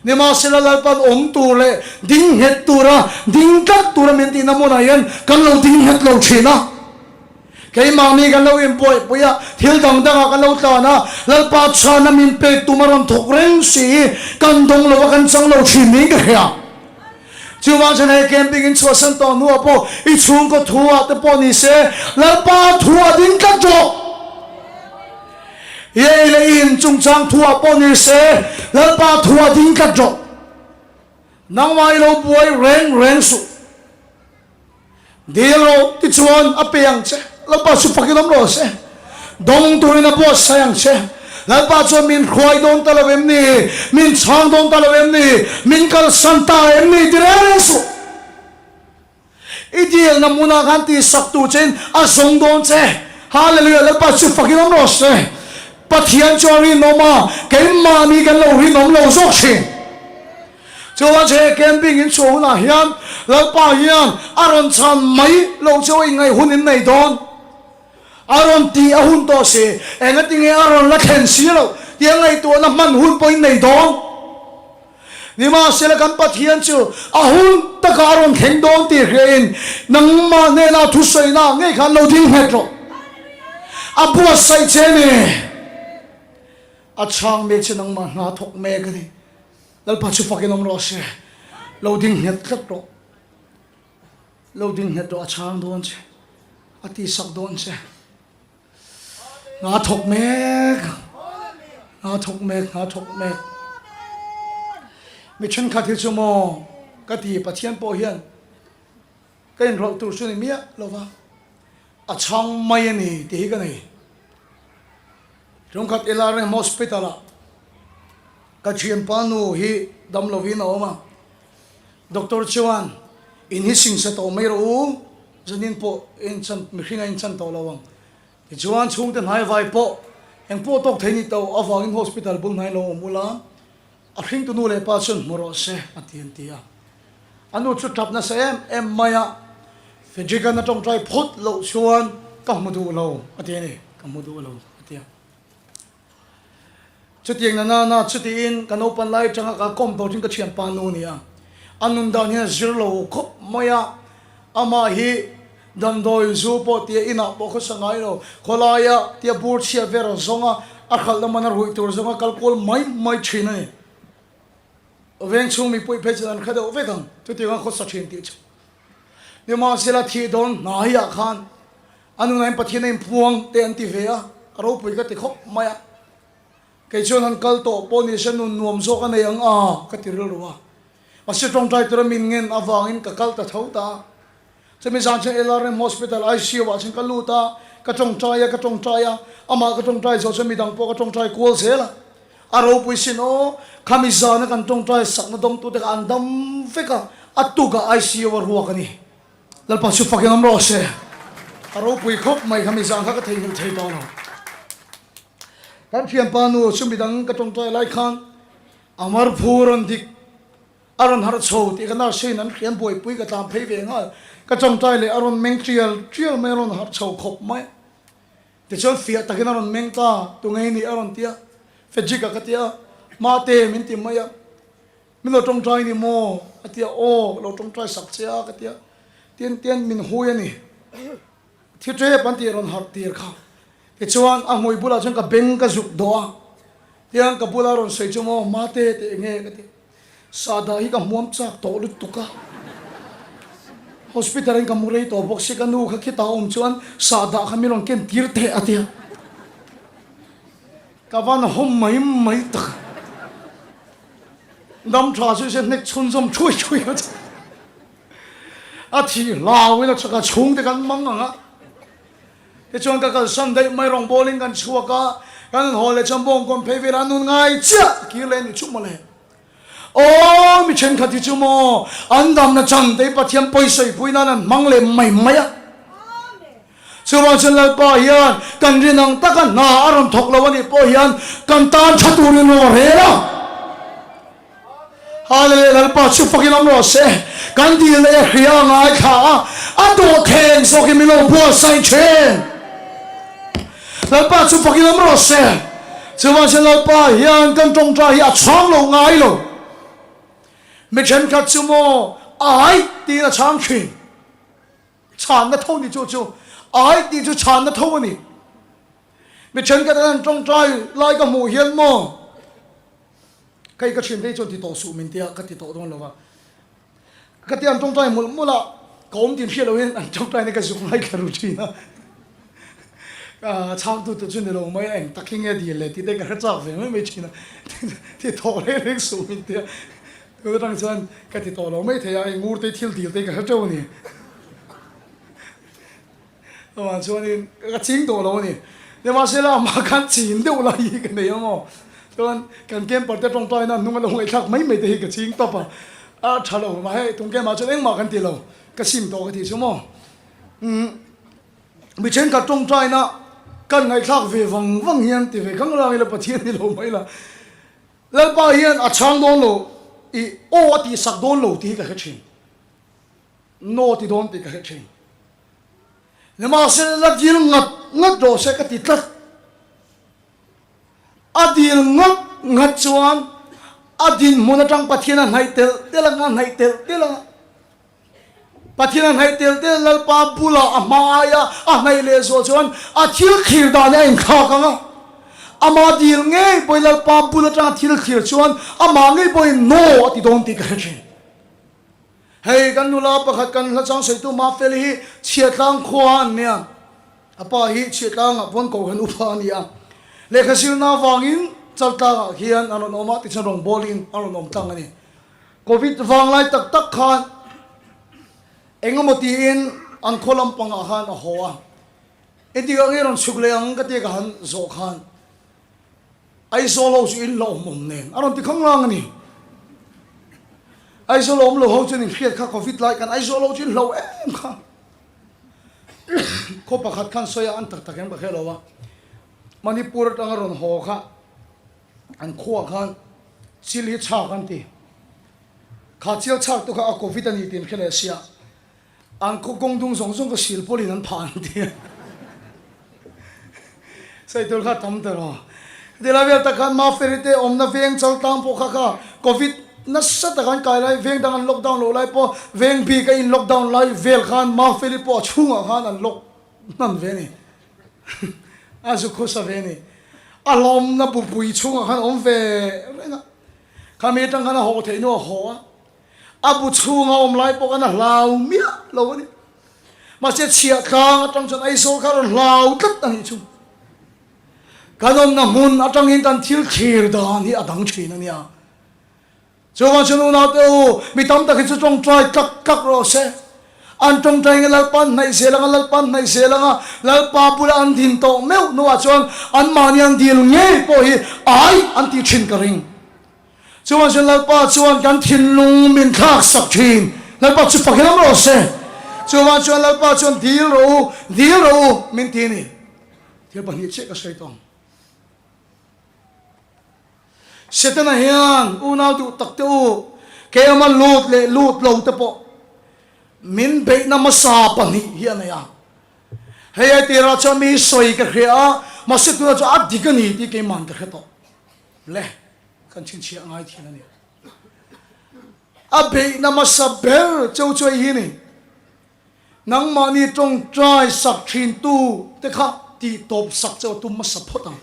Speaker 2: nimahsela Lalpa'n awm tur leh ding nghet tura ding tlat tura min tihna hmunah hian kan lo ding nghet lo thin a. Keimahni kan lo inbuaipui a, thil dang dangah kan lo tlan a, Lalpa chhana min pek tum a rawn thawk reng si hi kan dawng lo a, kan chang lo thin niin ka hria. Chuvang chuan hei camping in chhuahsan tawh hnuah pawh i chhungkaw thu ah te pawh ni se, Lalpa thu a ding tlat rawh. I ei leh i in chungchang thu ah pawh ni se, Lalpa thu a ding tlat rawh. Nangmah i lo buai reng reng suh. Dil rawh tichuan a pe ang che. Lalpa chu fakin awm rawh se. Dawng turin a buatsaih ang che. Lalpa chuan min hruai dawn ta lo em ni? Min chhang dawn ta lo em ni? Min kalsan ta em ni? Ti reng reng suh. I dilna hmunah khan tihsak tur chein a zawng dawn che. Hallelujah! Lalpa chu fakin awm rawh se. Pathian chu a rinawm a, keimahni kan lo rinawm lo zawk thin. Chuan che camping in chhuah hunah hian Lalpa hian a rawn chhan mai loh chu inngaih hun in nei dawn. A rawn tih a hun tawh si, engatinge a rawn la thlen si loh tia ngaihtuahna hman hun pawh in nei dawn. Nimahsela kan Pathian chu a hun takah a rawn thleng dawn tih hriain nangmah hnenah thusawinak ngei khan lo ding nghet rawh. A buatsaih che ni. A chhang mek che nangmah hna thawk mek a ni. Lalpa chu fakin awm rawh se. Lo ding nghet tlat rawh. Lo ding nghet rawh a chhang dawn che. A tihsak dawn che. Hna thawk mek. Hna thawk mek, hna thawk mek. Mi thenkhat hi chu maw ka ti Pathian pawh hian ka inrawlh tur chu ni miah lo va, a chhang mai a ni tih hi ka nei. Tumkhat LRM Hospital ah ka thianpa nu hi dam lovin a awm a, Doctor chuan in hi singsa tawh mai rawh u, zanin pawh in chan mihring a in chan tawh lo ang. Tichuan chhungte hnai vai pawh eng pawh tawk thei ni tawh avangin hospital bul hnai lo awm ula, a hringtu nu leh pa chuan hmu rawh se a ti an ti a. A nu chu tap nasa em em mai a, Fedrick-a'n a tawngtai phawt loh chuan ka hmu duh lo a ti a ni, ka hmu duh lo a ti a. Chutiang na na na chutiin ka naupan lai atanga ka kawm tawh thin ka thianpa nu a ni a, a nun dan hian a zir lo khawp mai a, amah hi damdawi zu pawh tia inah pawh khawsa ngai lo, khawlaia tia bur chhia ver a zawng a, a hralh lamah a ruih tur zawnga kal kual mai mai thin a ni. Veng chhung mipui phei chuan an hre deuh vek ang, chutianga khawsa thin tih chu. Nimahsela thih dawn hnaiah khan a nunain Pathian a inphuang te an ti ve a, a ropui ka ti khawp mai a. Kei chuan han kal tawh pawh ni se nun nuam zawk a nei ang a, ka ti rilru a. Mahse tawngtai tura min ngen avangin ka kal ta tho ta a. Chumi zan chuan LRM Hospital ICU ah chuan ka lut a, ka tawngtai a, ka tawngtai a, amah ka tawngtai zawh chuan midang pawh ka tawngtai kual zel a. A ropui sin aw, khami zana kan tawngtai sakna dawngtute kha an dam vek a, a tukah ICU a ruak a ni. Lalpa chu fakin awm rawh se. A ropui khawp mai khami zan kha ka theihnghilh thei tawh lo. Kan thianpa nu chu midang ka tawngtai lai khan a marphu rawn dik A rawn harh chho tih ka nurse in an hriam buaipui ka tlan phei ve nghal. Ka tawngtai leh a rawn meng tial tial mai a rawn harh chho khawp mai. Tichuan fiah takin a rawn meng ta, tu ngei ni a rawn ti a. Fejik a ka ti a, Mate min ti mai a. Min lo tawngtai ni maw? A ti a, Aw, ka lo tawngtai sak che a ka ti a. Tian tian min hui a ni. Thi tep an tih rawn harh tir kha. Tichuan a hmui bulah chuan ka beng ka zuk dawh a. Tiang ka bula rawn sawi chu maw Mate tih eng nge ka ti. Sahdah hi ka hmuam chak tawh lutuk a. Hospital in ka mu rei tawh bawk si ka nu kha khitah awm chuan sahdah kha min rawn ken tir teh a tia. Ka van hawm mai mai tak. Dam tha chu se hnek chhunzawm thui thui a. A thih hlau in a chhaka chhungte kan mang ang a. Tichuan ka kalsan daih mai rawngbawlin kan chhuak a, kan haw leh chuan bawngkawn phei velah nun ngai chiah kir leh ni chu mawle. Aw mi thenkhat hi chu maw an damna chan te hi Pathian pawisawi pui nan an hmang leh mai mai a. Chuvang chuan Lalpa hian kan rin ang taka hna a rawn thawk lo anih pawh hian kan tan tha turin rawn rel a. Hallelujah Lalpa chu fakin awm rawh se. Kan dil leh a hria a ngaithla a, a dawhthleng zawk hi min lo buatsaih thin. Lalpa chu fakin awm rawh se. Chuvang chuan Lalpa hian kan tawngtai hi a chhang lo ngai lo. Mi thenkhat chu maw ai tiin a chhang thin. Chhanna tho ni chu chu. Ai tih chu chhanna tho a ni. Mi thenkhat an han tawngtai lai ka hmuh hian maw kei ka thiante hi chuan ti tawh suh min tia ka ti tawh dawn lo va. Ka ti an tawngtai mawlh mawlh a, ka awm tin hriat lohin an tawngtaina ka zuk ngai thla ru thin a. Chhangtu te chu ni lo mai a, eng tak hi nge dil le tih te ka hre chak ve mai mai thin a. Ti tawh reng reng suh min tia tun atang chuan ka ti tawh lo mai thei a, eng ngur te thil dil te ka hre teuh a ni. Chuvang chuanin ka ching tawh lo a ni. Nimahsela amah khan chin deuh lai hi ka nei a maw? Chuan kan camper te tawngtaina hnung a lo ngaihthlak mai mai te hi ka ching tawp a, a tha lo mah hei tung kemah chuan engmah kan ti lo, ka sim tawh ka tih chu maw? Umm mi thenkhat tawngtaina kan ngaihthlak ve vang vang hian ti ve khang rang ila Pathian ni lo mai la. Lalpa hian a chhang dawn lo i aw a tihsak dawn lo tih hi ka hre thin. No ti dawn tih ka hre thin. Nimahsela la dil ngat ngat rawh se ka ti tlat. A dil ngat ngat chuan a dinhmun atang Pathian a hnaih telh telh anga, a hnaih telh telh anga. Pathian a hnaih telh telh Lalpa bulah a hma aia a hnaih leh zawh chuan a thil thlir dan hi a inthlak anga. Amah dil ngei pawhin Lalpa bul atanga thil thlir chuan amah ngei pawhin no a ti dawn tih ka hre thin. Hei kan nula pakhat kan hla chang sawitu Mafeli hi Chhiatlang khua an nia. A pa hi Chhiatlangah pawn Kohhran upa a ni a. Lehkha zirna avangin Chaltlangah hian an rawn awm a, tichuan rawngbawlin an rawn awm tlang a ni. Covid vanglai tak tak khan engemaw tiin an khaw lampangah khan a haw a. Engtikah nge rawn chhuk leh ang ka tia ka han zawh khan Aizawl ho chu in la awm awm nen a rawn ti khang lang a ni. Aizawl awm lo ho chuan in hriat kha Covid lai khan Aizawl ho chu in hlo em kha. Khaw pakhat khan sawi a an tak tak em ka hre lo a. Manipur atanga rawn haw kha an khuaah khan chil hi chhak an ti. Kha chil chhak tu kha a Covid a ni tih an hre leh sia. An khaw kawng dung zawng zawng ka sil pawlin an phah an ti a. Sawi tur kha tam ta rawh. Heti lai vel tak khan Maferi te awmna veng chaltlang pawh kha kha Covid nasa tak an kai lai veng dang an lockdown loh lai pawh veng bik a in lockdown lai vel khan Maferi pawh a chhungah khan an lock hnan ve a ni. A zu khusa ve a ni. A hlawmna bupui chhungah khan a awm ve reng a. Khami atang khan a haw theih hnu a haw a. A bu chhunga awm lai pawh khan a hlau miah lo a ni. Mahse chhiah tlang atang chuan Aizawl kha a rawn hlau tlat a nih chu. Kan awmna hmun atangin kan thil thlir dan hi a dang thin a nia. Chuvang chuan unaute u, mi tam tak hi chu tawngtai tlak tlak rawh se. An tawngtai nge Lalpa an hnaih zel anga, Lalpa an hnaih zel anga, Lalpa bula an din tawh meuh hnuah chuan anmahni an dil ngei pawh hi ai an tih thin ka ring. Chuan chuan Lalpa chuan kan thinlung min thlak sak thin. Lalpa chu fak hiam rawh se. Chuan chuan Lalpa chuan dil rawh u, dil rawh u min ti a ni. Thil pahnih chiah ka sawi tawng. Setana hian unau duh tak te u, keima lut leh lut lo te pawh min beihna hmasa pahnih hi a nei a. Hei ai tirah chuan mi sawi ka hria a, mahse tunah chuan a dik a ni tih keima'n ka hre tawh. Le, kan chhinchhiah ngai thin a ni. A beihna hmasa ber cheu chu hei hi ni, Nangmahni tawngtai sak thintu te kha tih tawp sak cheu a tum hmasa phawt ang.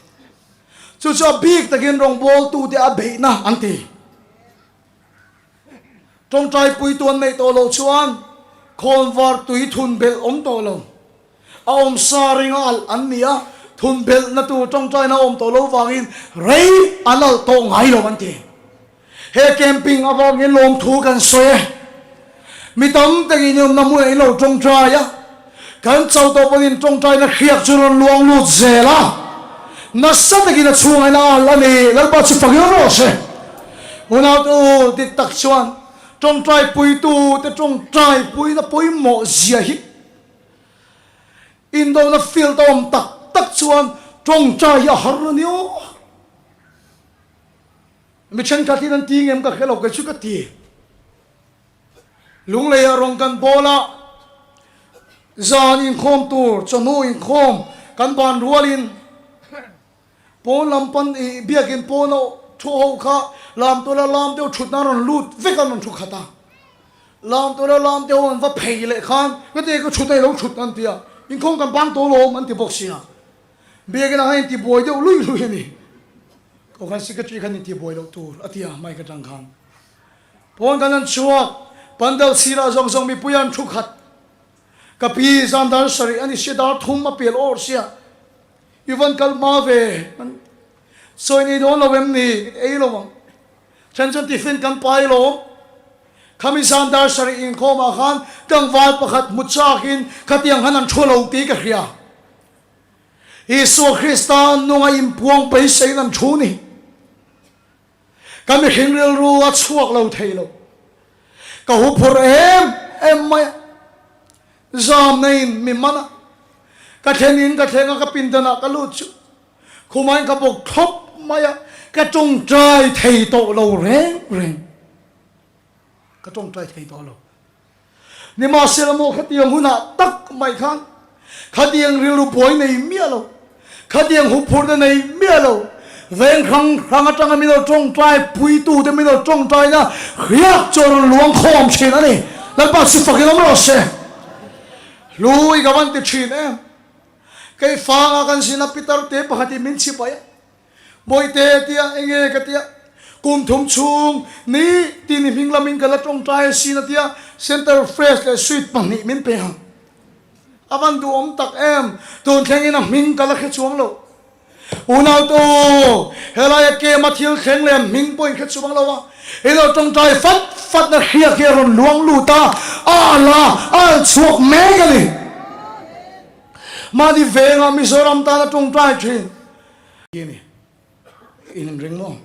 Speaker 2: Chu chu a bik takin rawngbawltu te a beihna an ti. Tawngtai puitu an neih tawh loh chuan khawnvar tui thun belh awm tawh lo. A awm sa ring a alh an ni a, thun belhna tur tawngtaina a awm tawh lo vangin rei an alh tawh ngai lo an ti. He camping avangin lawmthu kan sawi e. Mi tam takin i awmna hmunah in lo tawngtai a, kan chau tawh pawhin tawngtaina hriak chu rawn luang lut zel a, nasa takin a chhungah in a alh a ni. Lalpa chu fak ilo rawh se. Unaute u, dik tak chuan tawngtai puitute tawngtai puina pawimawh zia hi Indona field a awm tak tak chuan tawngtai hi a har a ni aw. Mi thenkhat hian an ti ngem ka hre lo kei chu ka ti. Lungleiah rawng kan bawl a, zan inkhawm tur chawhnu inkhawm kan ban rualin pawn lam pan i biakin pawn a thu ho kha lam tula lam deuh thut nan rawn lut vek an rawn thu khat a. Lam tula lam deuh an va phei leh khan ka ti ka thut a i lo thut an ti a. Inkhawm kan bang tawh lawm an ti bawk sia. Biakin ah khan intibuai deuh lui lui a ni. Kohhran secretary khan intibuai loh tur a ti a mic atang khan. Pawn kan han chhuak, pandal sirah zawng zawng mipui an thu khat. Ka pi zan dar sarih a ni sia dar thum a pel awr sia. I van kal hma ve, an sawi nei dawn lo em ni? Ei lo ang. Then chuan tiffin kan pai lawm. Khami zan dar sarih inkhawmah khan tlangval pakhat hmu chakin khatiang khan an thu lo tih ka hria. Isua Krista nunga inpuang beiseiin an thu ni. Ka mihring rilru a chhuak lo thei lo. Ka huphurh em em mai a. Zamna in mi man a. Ka thlen in ka thleng a, ka pindan ah ka lut chu Khumain ka bawk thlawp mai a, ka tawngtai thei tawh lo reng reng. Ka tawngtai thei tawh lo. Nimahsela maw khatiang hunah tak mai khan khatiang rilru buai nei miah lo, khatiang huphurhna nei miah lo, veng hrang hrang atanga min lo tawngtai puitute min lo tawngtaina hriak chu a rawn luang khawm thin a ni. Lalpa chu fakin awm rawh se. Hlui ka van ti thin em. Kei fanga kan zin a pitar te pakhat in min chip aih a, Bawihte tia enge ka tia, kum thum chhung ni tin i hming lamin ka la tawngtai asin a tia, center fresh leh sweet pahnih min pe ang. A van duhawm tak em, tun thlengin a hming ka la hre chuang lo. Unau tu, helaia kem a thil thleng leh a hming pawh in hre chuang lo a, i lo tawngtai fat fat na hriak hi a rawn luang lut a, a la a chhuak mek a ni. Mahni venga Mizoram tana tawngtai thin hi ni in inring maw?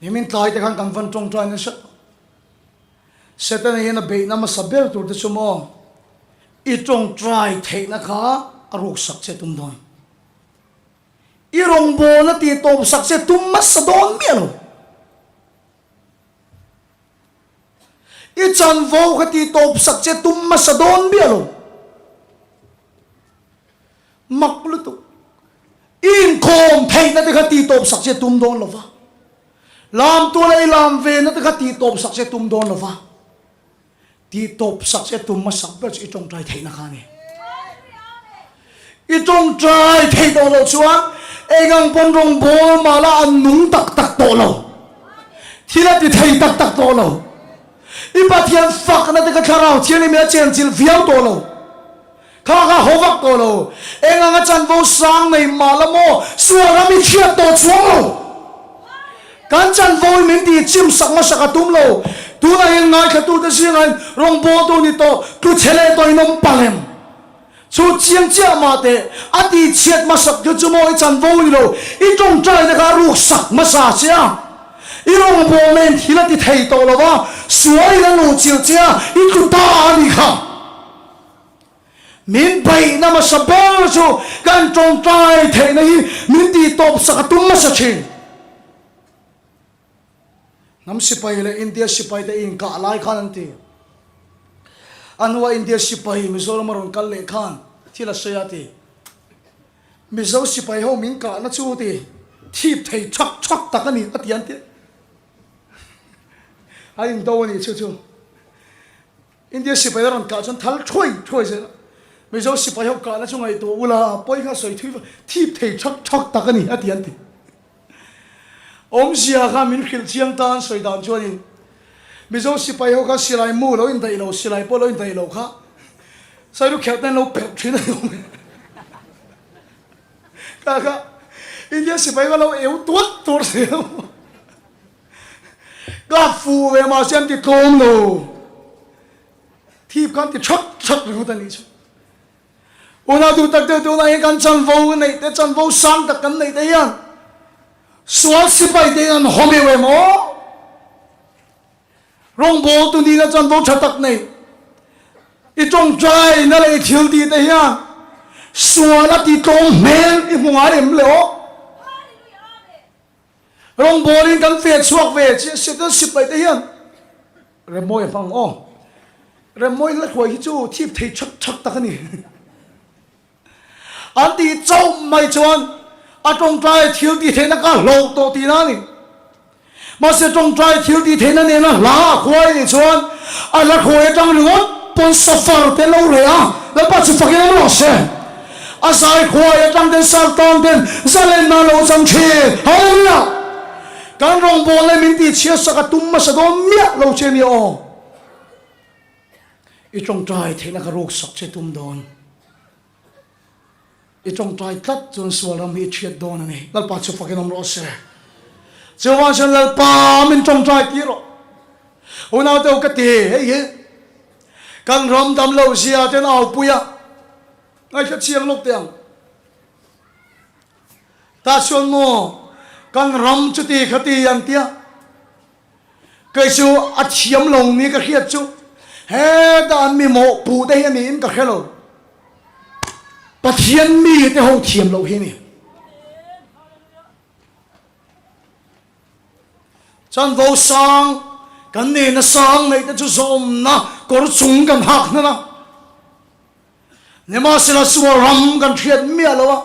Speaker 2: Nimin tlai te khan kan van tawngtai nasa tawh. Setana hian a beihna hmasa ber tur te chu maw i tawngtai theihna kha a ruksak che tum dawn. I rawngbawlna tih tawpsak che tum hmasa dawn miah lo. I chanvo kha ti tawp sak che tum hmasa dawn miah lo. Mak lutuk. I inkhawm theihna te kha ti tawp sak che tum dawn lo va. Lam tuala i lam ve na te kha ti tawp sak che tum dawn lo va. Ti tawp sak che tum hmasak ber chu i tawngtai theihna kha a ni. I tawngtai theih tawh loh chuan engang pawn rawngbawl mah la an nung tak tak tawh lo. Thil a ti thei tak tak tawh lo. I Pathian fakna te kha thlarau thianghlim in a chenchilh viau tawh lo. Kha kha haw vak tawh lo. Engang a chanvo sang nei mah la maw sual ram i chhiat tawh chuang lo. Kan chanvo hi min tih chim sak hmasak a tum lo. Tunah hian ngaithlatute zingah hian rawngbawltu ni tawh tlu chhe leh tawh in awm palem. Chu chiang chiah mah teh, a tih chhiat hmasak chu chu maw i chanvo ni lo, i tawngtaina kha a ruk sak hmasa che a, i rawngbawlna in thil a ti thei tawh lo va, sual in a luh chilh che a, i tlu ta a ni kha. Min beihna hmasa ber chu kan tawngtai theihna hi min tih tawp sak a tum hmasa thin. Hnam sipai leh India sipai te inkah lai khan an ti. A hnua India sipai Mizoram a rawn kal leh khan thil a sawi a ti. Mizo sipai ho min kahna chu ti thip thei thak thak tak a ni a ti an ti. A indo a nih chu chu. India sipai a rawn kah chuan thal thuai thuai zel a, Mizo sipai ho kahna chu ngaihtuah ula pawi kha sawi thui vak, thip thei thak thak tak a ni a ti an ti. Awmzia kha min hrilh chiang ta an sawi dan chuanin Mizo sipai ho kha silai mu lo indaih lo, silai pawh lo indaih lo kha Sairu kherh ten lo perh thin a ni awm e. Kha kha India sipai kha lo eu tuat tuat zel a. Ka fuh ve mahse an ti tlawm lo. Thip khan ti thak thak ringawt a nih chu. Unau duh tak deuh deuh hian kan chanvo neih te chanvo sang tak kan neih te hian sual sipai te hian an haw meuh em aw? Rawngbawl tu nihna chanvo tha tak nei i tawngtai na leh i thil tih te hian sual a ti tlawm hmel i hmu ngai em le aw? Rawngbawlin kan ve chhuak ve chiah Satan sipai te hian Remmawi a hmang aw. Remmawi hla hruai hi chu thip thei thak thak tak a ni. An tih chauh mai chuan a tawngtai thil tih theihna kha hlauh tawh tihna a ni. Mahse tawngtai thil tih theihna nena hla a khuai nih chuan a hla hruai atang ringawt. pawn suffer te lo reh a, Lalpa chu fakin awm rawh se. A zai khuai atang ten Sartang ten zalenna an lo chang thin. Hallelujah! Kan rawngbawlna hi min tihchhiat sak a tum hmasa dawn miah lo che nia aw. I tawngtai theihna ka ruk sak che tum dawn. I tawngtai tlat chuan sual ram hi i thiat dawn a ni. Lalpa chu fakin awm rawh se. Chuvang chuan Lalpa min tawngtai tir rawh. Unau te u ka ti hei hi kan ram dam lo zia ten au pui a ngaithla chiang lawk teh ang. Tah chuan maw kan ram chuti khati an tia. Kei chu a thiam lo ni ka hriat chu heta an mi mawhpuh te hi a niin ka hre lo. Pathian mi te ho thiam loh hi a ni. Chanvo sang kan nena sang neih te chu zawmna kawr chung kan hak hnan a. Nimahsela sual ram kan hriat miah lo a.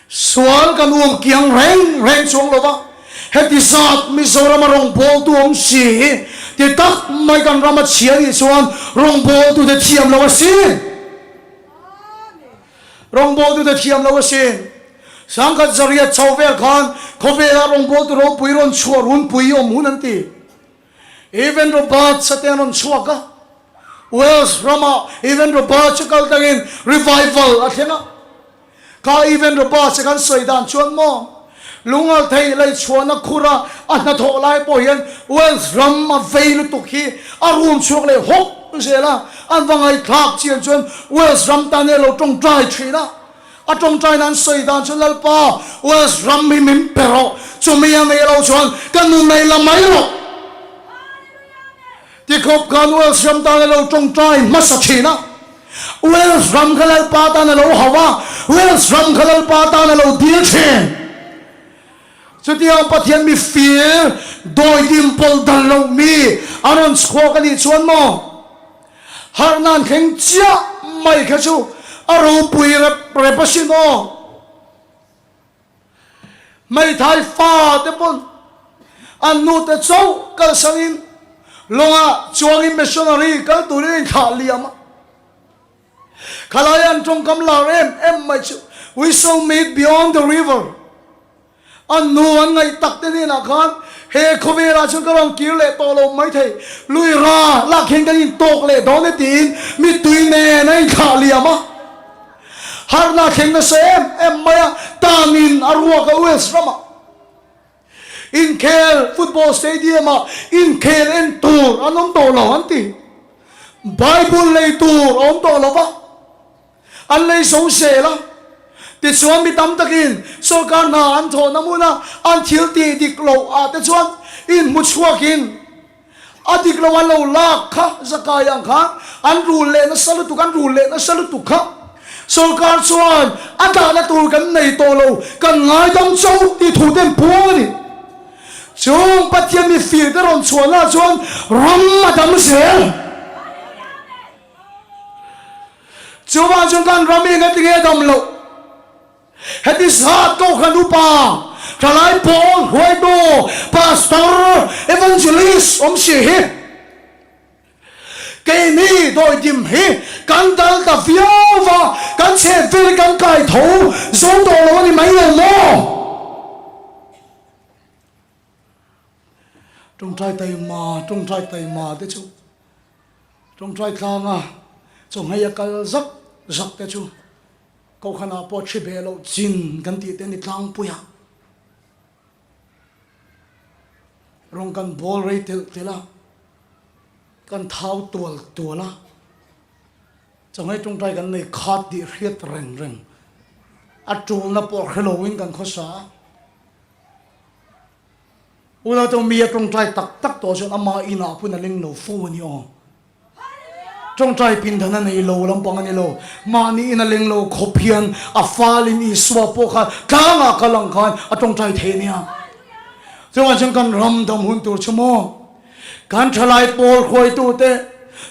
Speaker 2: Sual kan uam kiang reng reng chuang lo va, heti zat Mizorama rawngbawltu awm si hi ti tak mai kan ram a chhia nih chuan rawngbawltute thiam lo asin. Rawngbawltute thiam lo asin. Sangkhat zariat chho vel khan khawvelah rawngbawltu ropui rawn chhuah runpui awm hun an ti. Evan Roberts a te an rawn chhuak a, Wales ramah Evan Roberts a kal tangin revival a thleng a. Kha Evan Roberts a kan sawi dan chuan maw lungal thei leichhuahna khura a hnathawh lai pawh hian Wales ram a vei lutuk hi a rum chhuak leh hawk zel a, an va ngaihthlak chian chuan Wales ram tan hi a lo tawngtai thin a. A tawngtaina an sawi dan chu Lalpa, Wales ram hi min pe rawh, chumi a neih loh chuan ka nu nei la mai rawh. Tikhawp khan Wales ram tan a lo tawngtai hmasa thin a, Wales ram kha Lalpa tan a lo hauh a, Wales ram kha Lalpa tan a lo dil thin. Chutiang Pathian mi fir, dawidim pawlh dal loh mi a rawn chhuak a nih chuan maw? Harhna an thleng chiah mai kha chu a ropui rep rep asin aw. Hmeithai fa te pawn an nu te chauh kalsanin lawngah chuangin missionary kal turin a inthlah liam a. Khalai an tawngkam lar em em mai chu We shall meet beyond the river. An nu an ngaih tak te hnenah khan he khawvelah chuan ka rawn kir leh tawh lo maithei, lui ra lak hian kan intawk leh dawn e tiin mittui nen a inthlah liam a. Harhna thleng nasa em em mai a, tanin a ruak a US ramah inkhel football stadium ah inkhel en tur an awm tawh lo an ti. Bible lei tur a awm tawh lo va. An lei zo zel a, tichuan mi tam takin sorkar hna an thawhna hmuna an thil tih dik loh ah te chuan inhmu chhuakin a dik lo an lo lak kha zakai ang khan an rul leh nasa lutuk an rul leh nasa lutuk kha sorkar chuan a dahna tur kan nei tawh lo kan ngaidam chauh tih thu te an puang a ni. Chung Pathian mi fir te rawn chhuahna chuan ram a dam zel. Chuvang chuan kan ram eng a ti nge dam loh? Heti zat Kohhran upa, thalai pawl hruaitu, pastor, evangelist awm si hi keini dawidim hi kan dal ta viau va, kan chheh vel hi kan kai tho zo tawh lo a ni mai lo maw? Tawngtai taima, tawngtai taima te chu Tawngtai tlanga chawhmei a kal zak zak te chu Kohhranah pawh thi beh loh chin kan tih te a ni tlangpui a. Rawng kan bawl rei telh telh a, kan thau tual tual a, chawhmei tawngtai kan nei khat tih hriat reng reng a tulna pawh hre loin kan khawsa a. Unau te mi a tawngtai tak tak tawh chuan ama inah pawhin a leng lo fo a ni aw. Tawngtai pindan a nei lo lampang a ni lo. Mahni in a leng lo khawp hian a falin Isua pawh kha tlangah kal ang khan a tawngtai thei a nia. Chuvang chuan kan ram dam hun tur chu maw kan thalai pawl hruaitute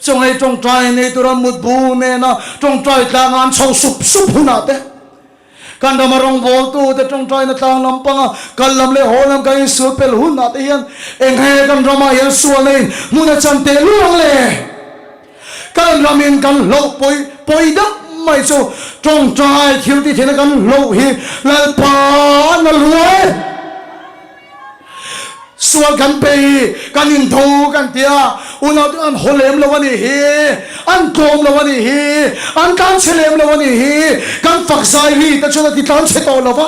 Speaker 2: chawngei tawngtai nei tura mutbu nena tawngtai tlangah an chho sup sup hunah te Kan rama rawngbawltute tawngtaina tlang lam panga kal lam leh haw lam kan insul pel hunah te hian eng he kan ramah hian sualna in hmun a chan teh luang le? Kan ramin kan hloh pawi pawi deuh mai chu tawngtai thil ti theihna kan hloh hi Lalpa na luai. Sual kan pei, kan intho kan ti a, unau te an haw lem lo a nih hi, an tlawm lo a nih hi, an tlanchhe lem lo a nih hi, kan fak zai ri te chuan a ti tlanchhe tawh lo va.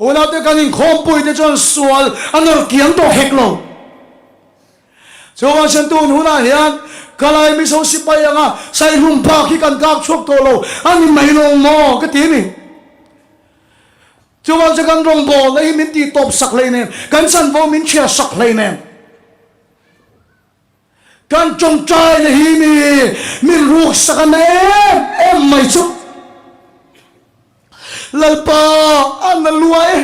Speaker 2: Unau te kan inkhawmpui te chuan sual a nawr kiang tawh hek lo. Chuvang chuan tun hunah hian Kalay Mizo sipai anga saihlum bak hi kan kak chhuak tawh lo a ni mai lo maw ka ti a ni. Chuvang chuan kan rawngbawlna hi min tih tawp sak hlei nen, kan chanvo min chhiar sak hlei nen. Kan tawngtaina hi mi min ruksak a na em em mai chu. Lalpa a na lua e.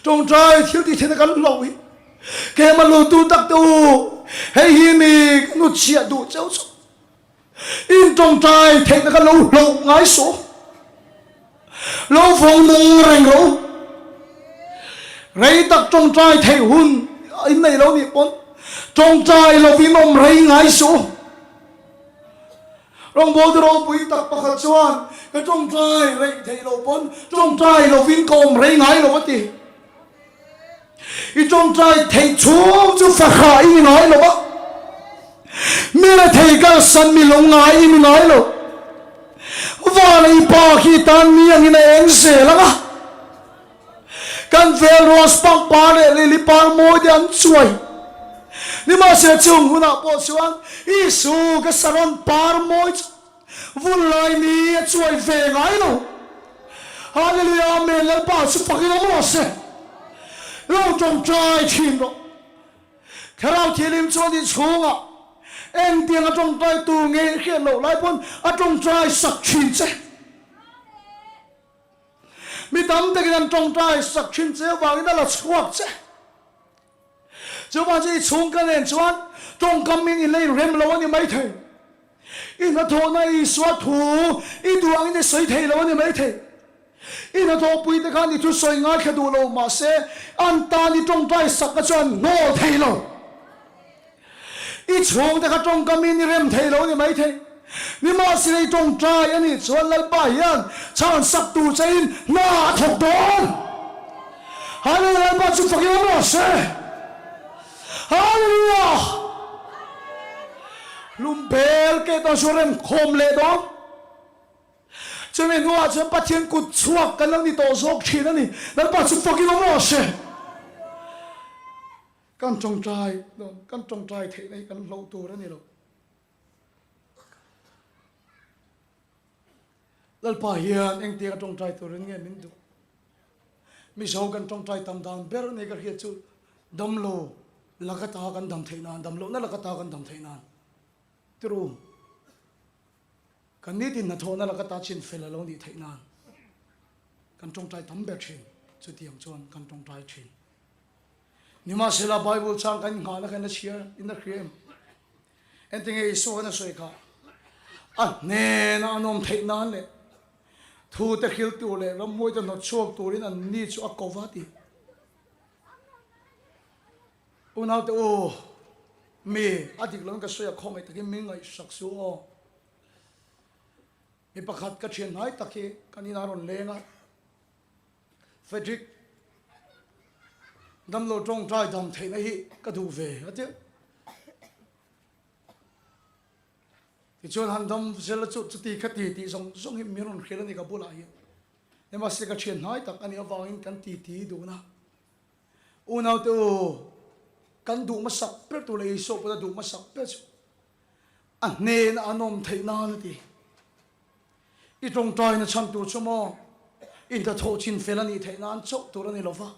Speaker 2: Tawngtai thil tih theihna kan hlauh hi. Keimah lutu tak te u, hei hi mi ka nu chhiah duh cheu chu. In tawngtai theihna kha lo hlauh ngai suh. Lo vawng nung reng rawh u. Rei tak tawngtai theih hun in nei lo nih pawn tawngtai lovin awm rei ngai suh. Rawngbawltu ropui tak pakhat chuan ka tawngtai rei theih loh pawn tawngtai lovin ka awm rei ngai lo a ti. I tawngtai theih chhung chu fahrah i ni ngai lo va, mi rethei kalsan mi lo ngai i ni ngai lo. Vana i pa khi i tan mi angin a eng zel ang a, kan vel rose pangpar leh lily par mawi te an chuai. Nimahsela chung hunah pawh chuan Isu ka saron par mawi chu Vun lai mi a chuai ve ngai lo. Hallelujah Amen Lalpa chu fakin awm rawh se. Lo tawngtai thin rawh. Thlarau Thianghlim chuan i chhungah engtiang a tawngtai tur nge i hriat loh lai pawn a tawngtai sak thin che. Mi tam takin an tawngtai sak thin che avangin a la chhuak che. Chuvang chu i chhungka nen chuan tawngkam in i lei rem lo a ni maithei. I hnathawhna Isua thu i duh angin i sawi thei lo a ni maithei. I hnathawhpui te khan i thusawi ngaithla duh lo mahse an tan i tawngtai sakna chu an hnawl thei lo. I chhungte kha tawngkam in i rem thei lo a ni maithei. Nimahsela i tawngtai a nih chuan Lalpa hian chhan sak tur che in hna a thawk dawn. Hallelujah Lalpa chu fakin awm rawh se. Hallelujah! Hlum bel ke dawn chu rem khawm leh dawn. Chumi hnuah chuan Pathian kut chhuak kan lo ni tawh zawk thin a ni. Lalpa chu fakin awm rawh se. Kan tawngtai dawn, kan tawngtai theihna hi kan hloh tur a ni lo. Lalpa hian engtiang a tawngtai turin nge min duh? Mizo kan tawngtai tam dan ber nei ka hriat chu damlo laka ta kan dam theih nan, damlohna laka ta kan dam theih nan tiru kan nitin hnathawhna laka ta chin fel a lo nih theih nan kan tawngtai tam ber thin, chutiang chuan kan tawngtai thin. Nimahsela Bible chang kan inghahna kha in la chhiar in la hria em? Engtinge Isua khan a sawi kha? A hnena an awm theih nan leh thu te hril tur leh ramhuai te hnawt chhuak turin an ni chu a ko va ti. Unaute u, mi a dik loin ka sawi a khawngaih takin min ngaihsak su aw. Mi pakhat ka thian hnai tak hi kan inah a rawn leng a. Frederick, damlo tawngtai dam theihna hi ka duh ve a ti. Tichuan han dam zel a chu chuti kha ti tih zawng zawng hi min rawn hrilh a ni ka bulah hian. Nimahse ka thian hnai tak a nih avangin kan titi dun a. Unaute u, kan duh hmasak ber tur leh Isua pawh a duh hmasak ber chu a hnena an awm theih nan a ti. I tawngtaina chhan tur chu maw i hnathawh chin fel a nih theih nan chauh tur a ni lo va,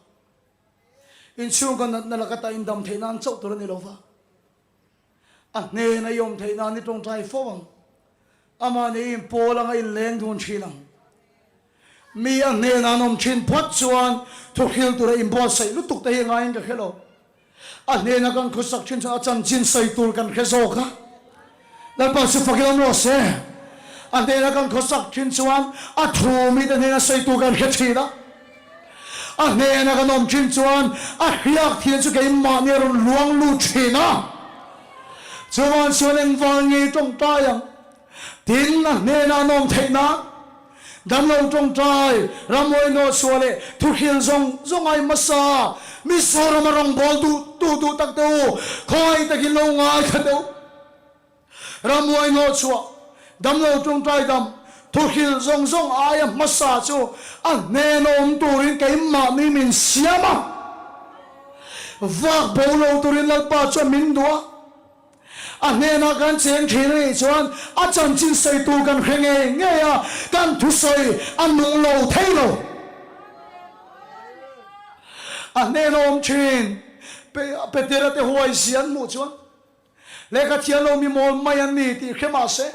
Speaker 2: inchhungkaw natna laka ta indam theih nan chauh tur a ni lo va, a hnena i awm theih nan i tawngtai fo ang, amah nih inpawl anga inleng dun thin ang. Mi a hnena an awm thin phawt chuan thuhril tura inbuatsaih lutuk te hi ngaiin ka hre lo. A hnena kan khawsak thin chuan a chanchin sawi tur kan hre zawk a, Lalpa chu fakin awm rawh se. A hnena kan khawsak thin chuan a thu mite hnena sawi tur kan hre thin a. A hnena kan awm thin chuan a hriak thian chu keimahni a rawn luang lut thin a. Chuvan chuan engvang nge i tawngtai ang? Tin, a hnena an awm theih nan damlo tawngtai, ramhuai hnawhchhuah leh thuhril zawng zawng ai hmasa Mizoram a rawngbâwl duh duh duh tak te u, khawngaih takin lo ngaithla teh u. Ramhuai hnawhchhuah, damlo tawngtai dam, thuhril zawng zawng aia hmasa chu a hnena awm turin keimahni min siam a, vak bo lo turin Lalpa chuan min duh a. A hnenah kan cheng thin a nih chuan a chanchin sawi tur kan hre ngei ngei a, kan thusawi a nung lo thei lo. A hnena awm thin Petera te huai zia an hmuh chuan lehkha thiam lo mi mawl mai an ni tih hre mah se,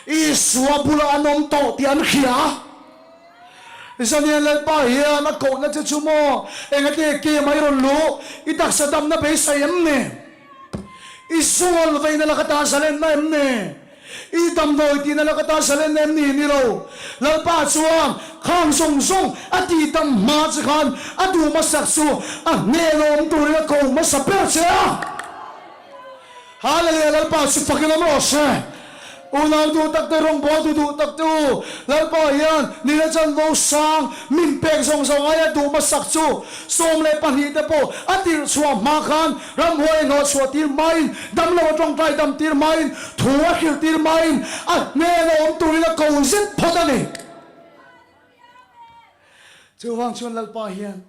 Speaker 2: Isua bulah an awm tawh tih an hria a. Zanian Lalpa hian a kohna che chu maw engati ke mai rawn luh i taksa damna beisei em ni? I sual veina laka ta zalenna em ni? I damdawi tihna laka ta zalenna em ni? Ni lo. Lalpa chuan khang zawng zawng a tih dam hma che khan a duh hmasak chu a hnenawm turin a ko hmasa ber che a. Hallelujah Lalpa chu fakin awm rawh se. Unau duh tak te rawngbâwl tu duh tak te u, Lalpa hian nila chanvo sang min pek zawng zawng aia duh hmasak chu 12 te pawh a tirh chhuah hma khan ramhuai a hnawh chhuah tir hmain, damlo a tawngtai dam tir hmain, thu a hrilh tir hmain a hnena awm turin a ko zet phawt a ni. Chuvang chuan Lalpa hian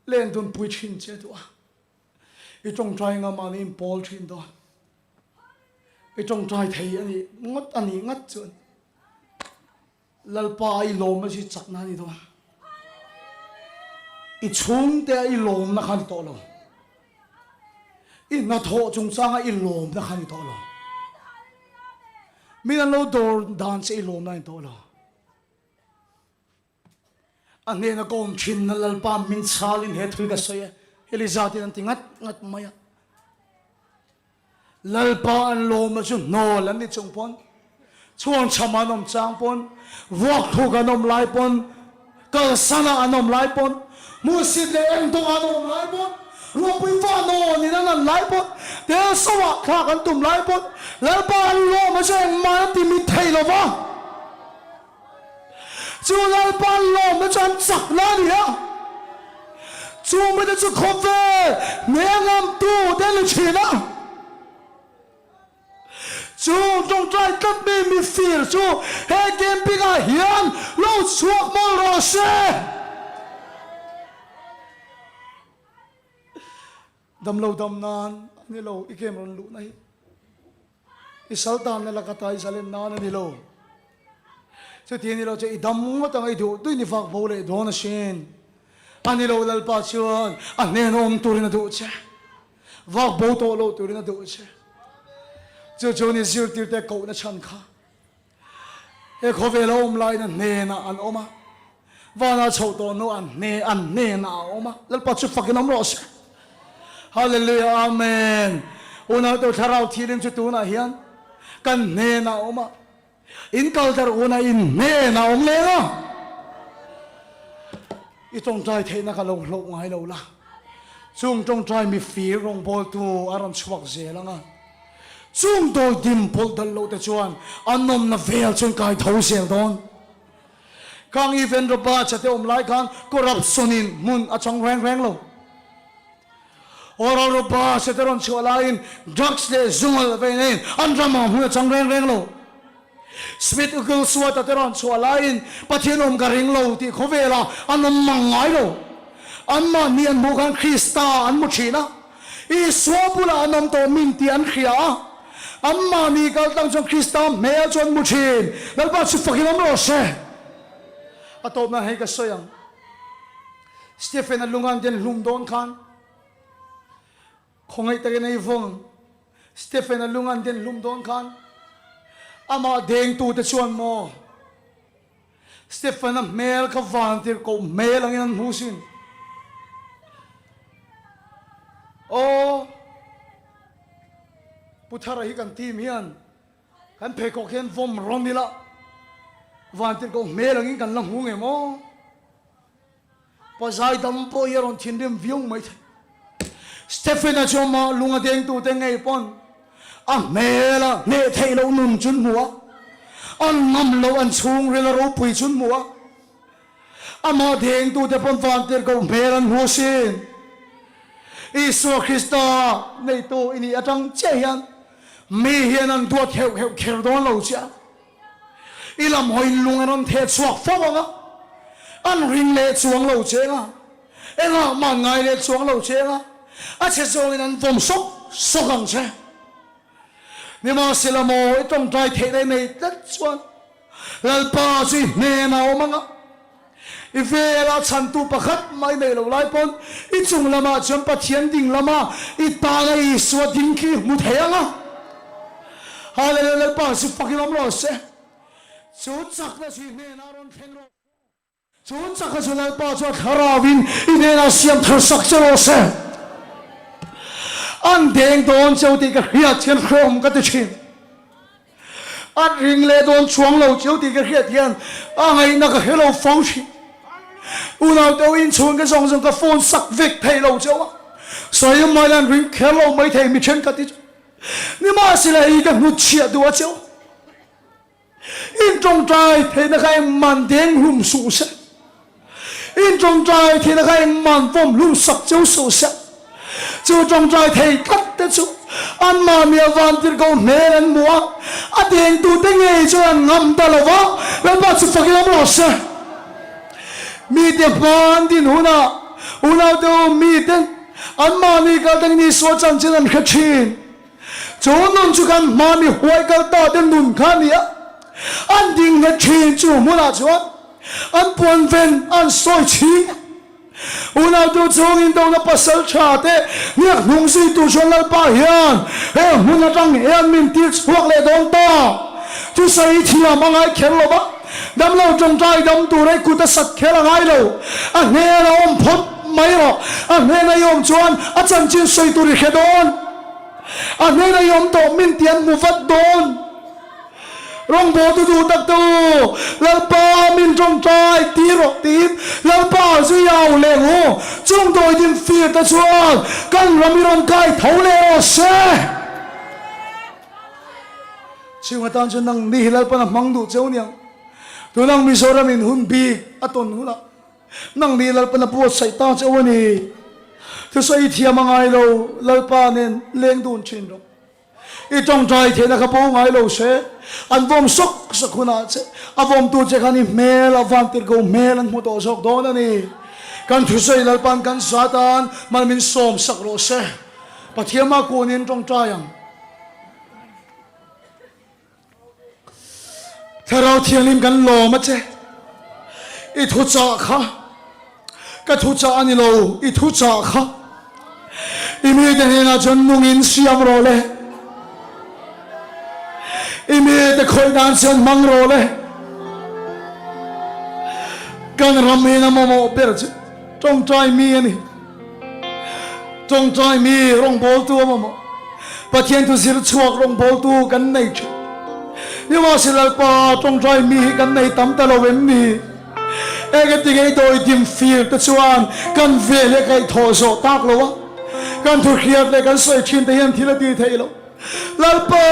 Speaker 2: len dunpui thin che duh a. I tawngtai nga mahni in pawl thin dawn. I tawngtai thei a nih ngawt a nih ngat chuan Lalpa a i lawmna chu i chakna a ni dawn. I chhungte a i lawmna kha a ni tawh lo. I hnathawh chungchanga i lawmna kha a ni tawh lo. Min an lo dawr dan che i lawmna a ni tawh lo. A hnena ka awm thin na Lalpa min chhalin he thil ka sawi e, Eliza tin an ti ngat ngat mai a. Lalpa an lawmna chu hnawl an ni chung pawn, chhuanchham an awm chang pawn, vuakthuk an awm lai pawn, kalsana an awm lai pawn, hmuhsit leh engdawng an awm lai pawn, ruahpui vanawn in an an lai pawn, tel soah thlak an tum lai pawn, Lalpa an lawmna chu engmah an ti mit thei lo va. Chu Lalpa lawmna chu an chakna a ni a, chu mite chu khawvel hnengamtu te an ni thin a. Chu tawngtai tlat mi mifir chu he camping ah hian lo chhuak mawlh rawh se. Damlo dam nan a ni lo, i game rawn luhna hi i sal tanna laka ta i zalen nan a ni lo. Chuti a ni lo chu i dam ngawt ang a, i duh duhin i vak bo leh dawn asin. A ni lo Lalpa chuan a hnen awm turin a duh che, vak bo tawh loh turin a duh che. Chu chu ni zirtirte kohna chhan kha. He khawvel a awm laiin a hnenah an awm a, vana chhoh tawh hnu an hne an hnenah a awm a, Lalpa chu fakin awm rawh se. Hallelujah Amen. Unau thlarau thilim chu tunah hian kan hnenah a awm a, in kal darh hunah in hnenah a awm leng a. I tawngtai theihna ka lo hlauh ngai lo la, chung tawngtai mifir rawngbawltu a rawn chhuak zel ang a, chung dawi dim pawlh dal loh te chuan a nawmna vel chuan kai tho zel dawn. Khang event Roberts-a te awm lai khan corruption in hmun a chang reng reng lo. Oral Roberts-a te rawn chhuah laiin drugs leh zungal veina in an ramah hmun a chang reng reng lo. Smith Wigglesworth-a te rawn chhuah laiin Pathian awm ka ring lo tih khawvelah an awm mang ngai lo. Anmahni an hmuh khan Krista an hmu thin a, Isua bulah an awm tawh min tih an hria a. Anmahni kal tlang chuan Krista hmel chu an hmu thin. Lalpa chu fakin awm rawh se. A tawp nan hei ka sawi ang. Stephen-a lungan den hlum dawn khan Khawngaih takin ei vawng Stephen-a lung an den hlum dawn khan amah dengtute chuan maw Stephen-a hmel kha van tir koh hmel angin an hmu sin. Aw Pu Thara hi kan team hian kan pheikhawk hian vawm rawn ila van tir koh hmel angin kan la hmu nge maw? Pazai dam pawh hi a rawn thinrim viau mai thei. Stephen-a chu amah lung a dengtute ngei pawn a hmel a hneh theih loh nun chu an hmu a, an ngam loh an chhungril a ropui chu an hmu a, amah dengtute pawn vantirhkoh hmel an hmu asin. Isua Krista neitu i nih atang chiah hian mi hian an duat heuh heuh kher dawn lo chiah. I lam hawiin lung an rawn theh chhuak fo ang a, an ring leh chuang lo che ang a, engah mah an ngai leh chuang lo che ang a, a chhe zawngin an vawm sawk sawk ang che. Nimahsela maw i tawngtai theihna i nei tlat chuan Lalpa chu i hnenah a awm ang a, i velah chhantu pakhat mah i neih loh lai pawn i chung lamah chuan Pathian ding lama i tana Isua ding khi i hmu thei ang a. Hallelujah Lalpa chu fakin awm rawh se. Chu chakna chu i hnenah rawn thleng rawh se. Chu chakna chu Lalpa chuan thlarauin i hnenah siam thar sak che rawh se. An deng dawn cheu tih ka hriat hian hrehawm ka ti thin. An ring leh dawn chuang lo cheu tih ka hriat hian a ngaihna ka hre lo fo thin. Unau te inchhung ka zawng zawng ka phone sak vek thei lo cheu a. Sawi mai la an ring kher lo mai thei mi thenkhat hi chu. Nimahsela hei ka hnutchhiah duh a cheu. In tawngtai theihna kha engman deng hlum suh se. In tawngtai theihna kha engman vawm hlum sak cheu suh se. Chu tawngtai thei tlat te chu anmahni a vantirhkoh hmel an hmu a, a dengtute ngei chuan an ngam ta lo va, Lalpa chu fakin awm rawh se. Mite hman din hunah unaute u mite anmahni kal tangin Isua chanchin an hre thin. Chu nun chu kan hma mi huai kal ta te nun kha a ni a, an ding nghet thin chu hmunah chuan an puan ven an sawi chhing a. Unautu chungin dona pasal tha te hniak hnung zui tur chuan Lalpa hian he hmun atang hian min tir chhuak leh dawn ta. Thusawi thiam a ngai kher lo va, damlo tawngtai dam tur ei kut a sat kher a ngai lo. A hnen a awm phawt mai rawh. A hnen a i awm chuan a chanchin sawi tur i hre dawn. A hnen a i awm tawh min ti an hmu vat dawn. Rawngbawltu duh tak te u, Lalpa min tawngtai ti rawh tiin Lalpa zui au leh ang u. Chung dawidim fir te chuan kan ram i rawn kai tho leh rawh se. Chhung atan chuan nang ni hi Lalpan a hmang duh cheu niang. Tunang Mizoram in hun bik a tawn hunah nang ni Lalpan a buatsaih ta cheu a ni. Thusawi thiam a ngai lo, Lalpa nen leng dun thin rawh. I tawngtai theihna kha bo ngai lo se, an vawm sawk sawk hunah che a vawmtu che khan i hmel a vantirhko hmel an hmu tawh zawk dawn a ni. Kan thusawi Lalpan kan za tan mal min sawm sak rawh se. Pathian mah kunin tawngtai ang. Thlarau Thianghlim kan lawm a che. I thuchah kha ka thuchah a ni lo, i thuchah kha i mite hnenah chuan nungin siam rawh le. I mite khawih dan chuan hmang rawh le. Kan ram in a mamawh ber chu tawngtai mi a ni. Tawngtai mi rawngbawltu a mamawh. Pathian thu zir chhuak rawngbawltu kan nei thin. Nimahse Lalpa tawngtai mi hi kan nei tam ta lo em ni? Engati nge i dawi dim fir te chuan kan ve leh kaih thawh zawh tak lo a, kan thu hriat leh kan sawi thin te hian thil a ti thei lo. Lalpa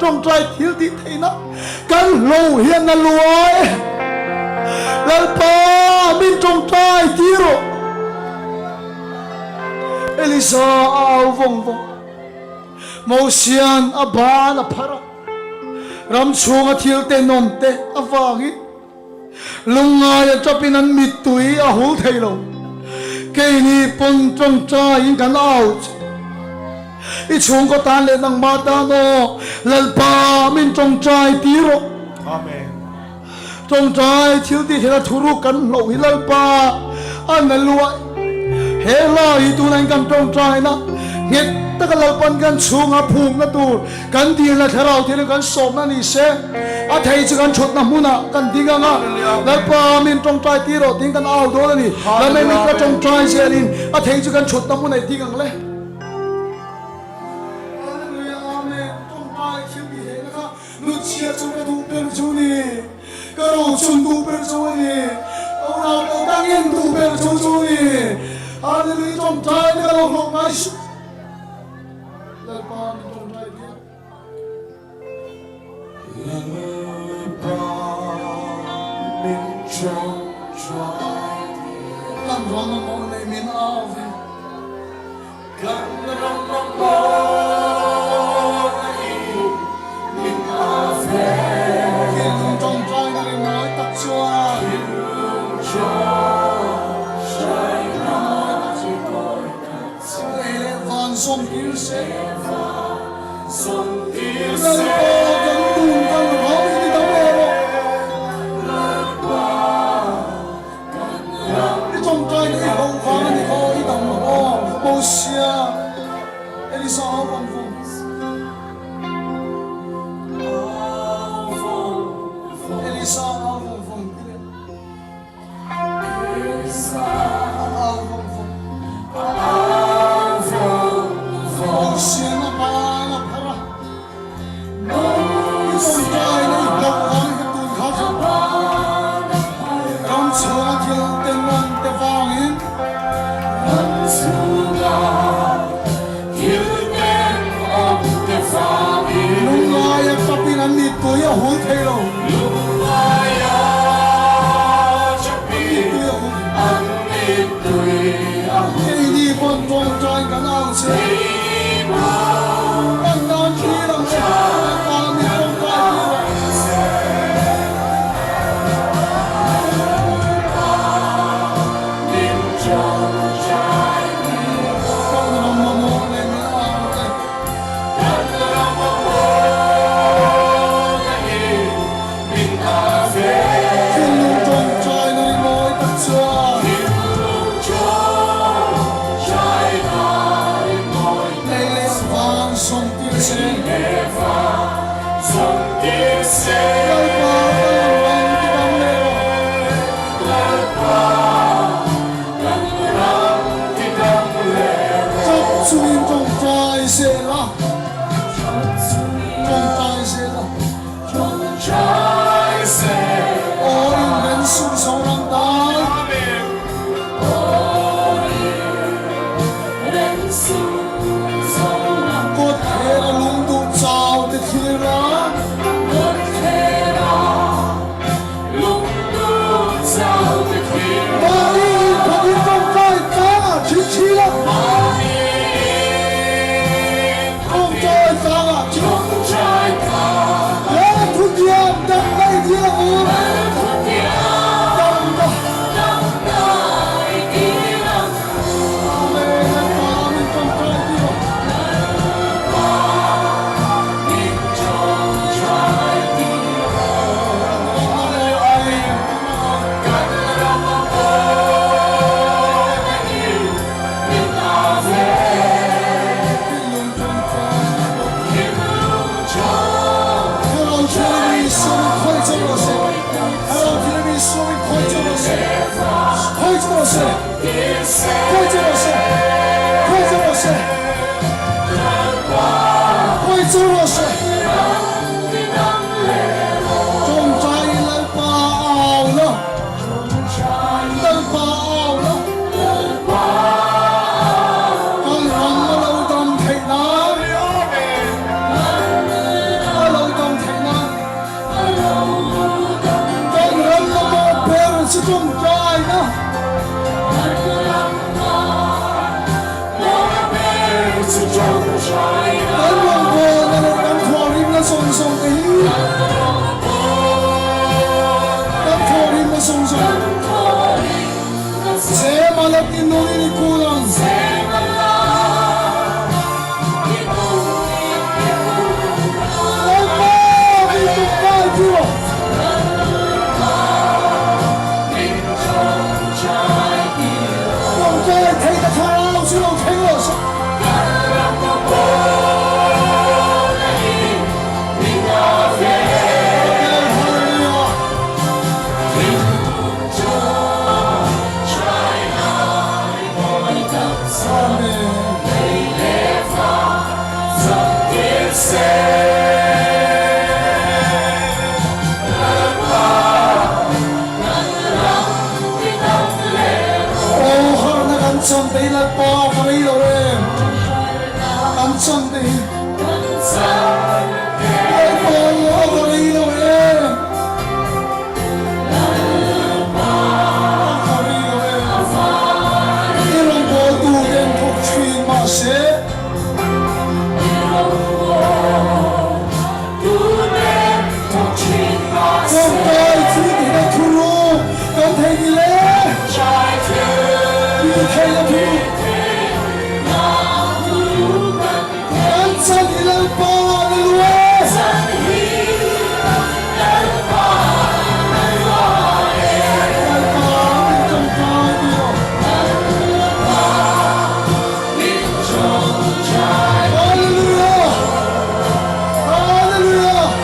Speaker 2: tawngtai thil tih theihna kan hlo hian na luai. Lalpa min tawngtai ti rawh. Elisa a au vawng vawng. Mosian a ban a phar a, ram chhunga thil tenawm te avangin lungngai a tapin an mittui a hul thei lo. Keini pawn tawngtaiin kan au che. I chhungkaw tan leh nangmah tan aw Lalpa min tawngtai ti rawh.
Speaker 3: Amen.
Speaker 2: Tawngtai thil tih theihna thuruk kan hloh hi Lalpa a na luai. He hla hi tunah in kan tawngtaina nghet taka Lalpan kan chhunga phumna tur kan dilna thlarau thil kan sawmna ni se. A thei chu kan thutna hmunah kan ding ang a, Lalpa min tawngtai ti rawh tiin kan au dawn a ni. Lalmei min ka tawngtai zelin a thei chu kan thutna hmunah i ding ang le. Hallelujah Amen Tawngtai thil tih theihna kha nutchhia chu ka duh ber chu ni ka rochun duh ber chu a ni. au lo ka ngen duh ber chu chu ni. Hallelujah tawngtai na ka lo hlawk ngai suh. Lalpa min tawngtai tir.
Speaker 3: Lalpa min tawngtai tir.
Speaker 2: Kan ram a maw nei min au ve.
Speaker 3: Kan ram a maw nei min au ve.
Speaker 2: Thinlung tawngtai na ri mawi tak chuan.
Speaker 3: Thinlung tawngtai na ri mawi tak chuan.
Speaker 2: Lei leh van zawm tir se.
Speaker 3: Lalpa
Speaker 2: kan dun kan ram i ti dam leh rawh. I tawngtai na i hauh vang a ni khaw i dam lo aw Mosia Elisa au vawng vawng. Elisa au vawng vawng ti leh. A au vawng vawng. Mosian a ban a phar a. I tawngtai na i hlauh vang hi tun kha chu. Ram chhunga thil te nawn te vangin. Lungngaia tapin an mittui a hul thei lo. Keini pawn tawngtain kan ang che. Kan tan thil ang che. Kan tan min tawngtai tir rawh. Kan ram mamawh leh min ang che. Thinlung tawngtai na ringawi tak chuan. Lei leh vang sawmtir se. Lalpa kan ram ti dam leh rawh. Chak chungin tawngtai sela. Tawngtai sela. Aw in ren suh Zoram tan. Kawt thera lung duh chau te thlir la. Mahni in khat in tawngtai tlang ah thin thi la. Tawngtai tlang ah thin. Lal thutiam dam na i dil ang u. Dam na. Amen. Lalpa min tawngtai tir rawh. Tawngtai Lalpa au la, Lalpa au la, kan ram a lo dam theih nan, a lo dam theih nan, kan ram mamawh ber chu tawngtai na. Kan rawngbawlna leh kan thawhrimna zawng zawng te hi kan thawhrimna zawng zawng Zema la ti nungin i kul ang. Lalpa min tuk kai tir rawh. Tawngtai theih na thlarau chu lo thleng rawh se. Hallelujah. Kan chan te hi Lalpa ka rei lo em? Kan chan te hi Lalpa ka rei lo em? Ka rei lo em? I rawngbawltu ten thawk thin mahse. Tawngtai thil tihna thu ru kan thei ni le? Ti theihna thu kan chan i Lalpa na lu e. Lalpa min tawngtai ti rawh. Hallelujah! Hallelujah! Hallelujah!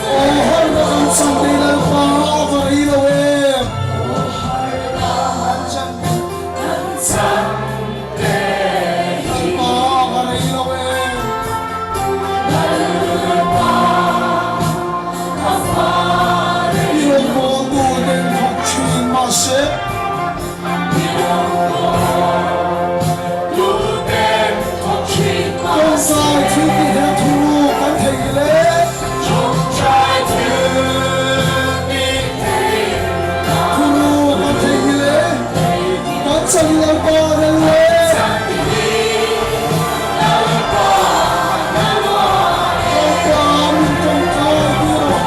Speaker 2: Aw harna kan chan te Lalpa a va rei lo em. Lalpa a va rei lo em. I rawngbawltu ten thawk thin mahse. Tawngtai thil tih hian thu kan thei le. Thu kan thei le. Kan chan Lalpa lel le. Lalpa min tawngtai tir rawh.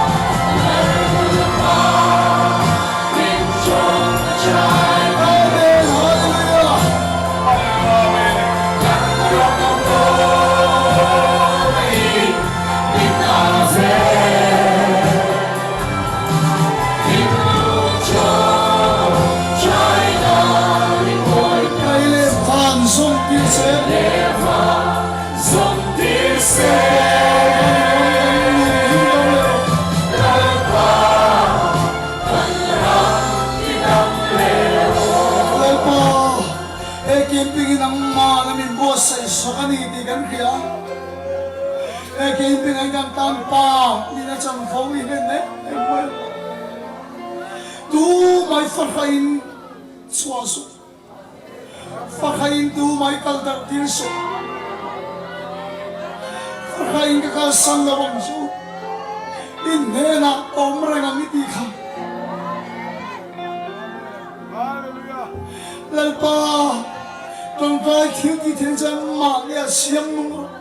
Speaker 2: Amen Hallelujah. Kai le van zong tir se. Lalpa, he camping hi nangmah na min buatsaih sak a ni tih kan hria. He camping ah hi kan tan pa nih na chanvo i hlen em em mai lo. Tumah i fahrain chhuah suh. Fahrain tumah i kal darh tir suh. Fahrain ka kalsan lo ang chu. In hnenah ka awm reng ang i tih kha. Lalpa, tawngtai thil ti thei chuan mahni a siam nung rawh.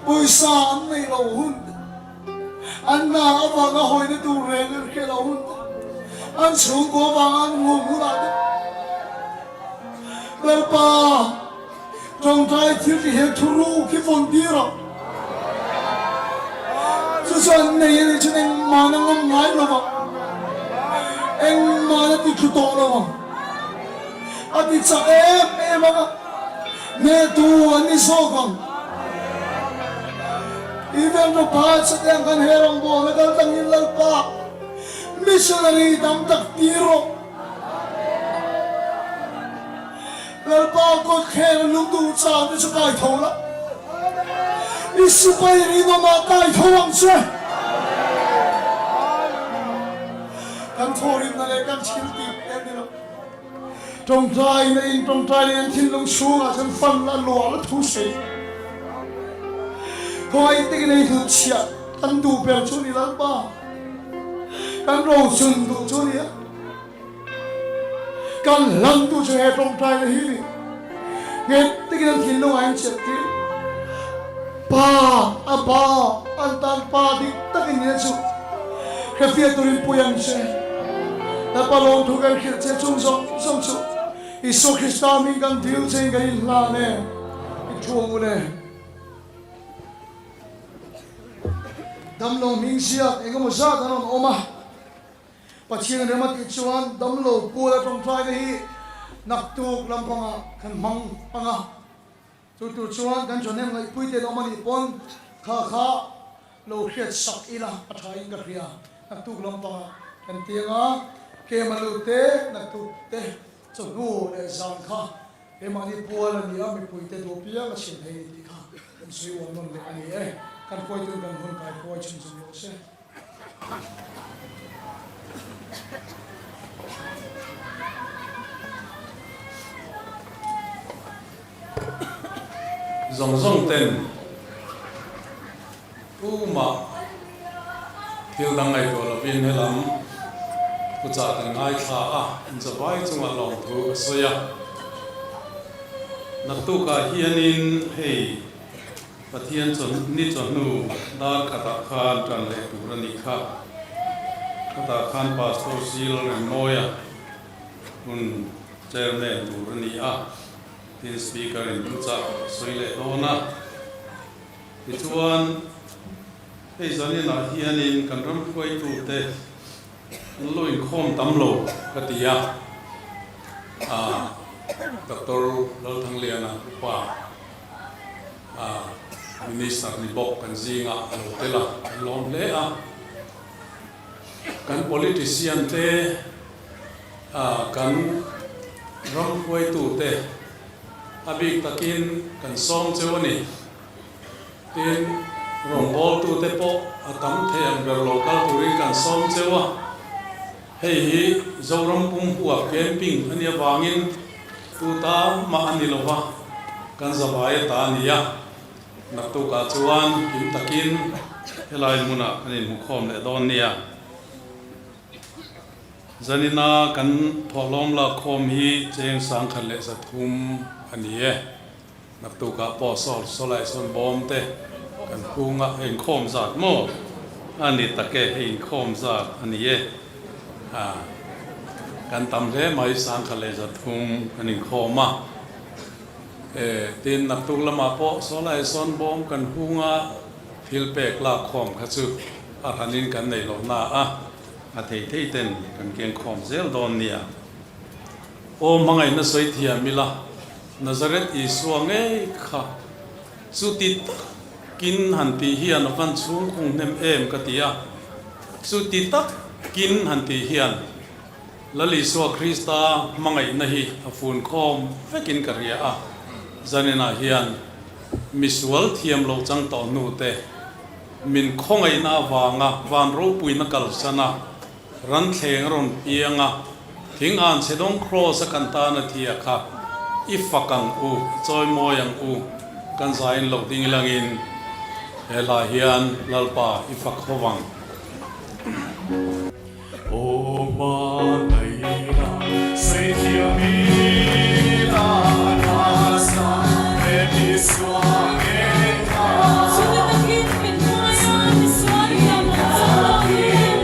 Speaker 2: Pawisa an neih loh hun te, an hna avanga hawina tur reng an hriat loh hun te, an chhungkua avanga an hmuh hunah te, Lalpa, tawngtai thil ti hian thuruk hi vawn tir rawh. Chu chuan nei a nih chuan engmah na ngam ngai lo vang, engmah na ti thlu tawh lo vang. A ti chak em em ang a, hnehtu an ni zawk ang. Even Rawpa chutiang kan he rawngbawlna kal tangin Lalpa missionary tam tak tir rawh. Lalpa kawtkheng lungduh chang te chu kai tho la, i sipai rinawmah kai tho ang che. Kan thawhrimna leh kan thil tih em ni lo. Tawngtai na in tawngtai leh an thinlung chhungah chuan fan la luah la thu sei. Khawngaih takin ei hlut chhiah kan duh ber chu ni Lalpa. Kan rochun duh chu ni a. Kan hlan tu chu he tawngtai na hi ni. Nghet takin an thinlung ah in chiah tir. Pa a pa an tan pa dik takin ni na chu hrefiah turin pui ang che. Lalpa lawmthu kan hrilh che chung zawng zawng chu Isua Krista hming kan dil che in kan inhlan e i thu ang u le. Damlo hming ziak engemaw zat an rawn awm a. Pathian rem a tih chuan damlo puala tawngtaina hi naktuk lampangah kan hmang ang a. Chu tur chuan kan thahnem ngaihpui te an awm a nih pawn kha kha lo hriat sak ila a tha in ka hria. Naktuk lampangah kan tiang a, Kema lut te, naktuk te chawhnu leh zan kha keimahni pual a ni a, mipui te duh piang a chhim thei ni tih kha kan sawi uar nawn leh a ni e. Kan hruaitun kan hun kai hruai chhunzawm rawh se.
Speaker 1: Zawng zawng ten tumah thil dang ngaihtuah lovin helam thuchah kan ngaithla a, inzavai chungah lawmthu ka sawi a. Naktukah hianin hei Pathian chaw ni chawhnu dar khatah khan tan leh tur a nih kha. Khatah khan Pastor Sil Remmawia hun Chairman tur a ni a, tin Speaker in thuchah sawi leh dawn a. Tichuan, hei zaninah hianin kan ram hruaitute an lo inkhawm tam lo ka ti a, Doctor Lalthangliana upa, Minister ni bawk kan zingah a lo tel a, kan lawm hle a. Kan politician te, kan ram hruaitu te a bik takin kan sawm cheu a ni. Tin, rawngbawltu te pawh a tam thei ang ber lo kal turin kan sawm cheu a. Hei hi Zoram pumhua camping a nih avangin tu ta mah a ni lo va, kan zavai ata a ni a. Naktukah chuan kim takin helai hmunah kan inhmukhawm leh dawn nia. Zanina kan thawhlawm lakkhawm hi cheng 1300 a ni e. Naktukah pawh sawl sawlai sawn bawm te kan hung a, hei inkhawm zat maw a ni tak e, hei inkhawm zat a ni e. Kan tam hle mai 1300 kan inkhawm a. E, tin naktuk lamah pawh sawlai sawn bawm kan hung a, thil pek lakkhawm kha chu a hranin kan nei lo na a, a thei thei ten kan kengkhawm zel dawn nia. Aw hmangaihna sawi thiam ila. Nazareth Isua ngei kha chuti takin han tih hian a van chhungkhung hnem em ka ti a, chuti takin han tih hian Lal Isua Krista hmangaihna hi a funkhawm vekin ka hria a, zaninah hian misual thiam lo chang tawh hnute min khawngaihna avanga van ropuina kalsan a, Ran thleng a rawn piang a, thing an chhe dawng kraws a kan tan a thia kha i fak ang u, i chawi mawi ang u, kan zain loh ding langin he hla hian Lalpa i fak ho vang.
Speaker 3: Aw hmangaihna sei thiam ila nasa he Isua nge kha.
Speaker 4: Chumi takin min hnuai a, misual hian a chawlawin.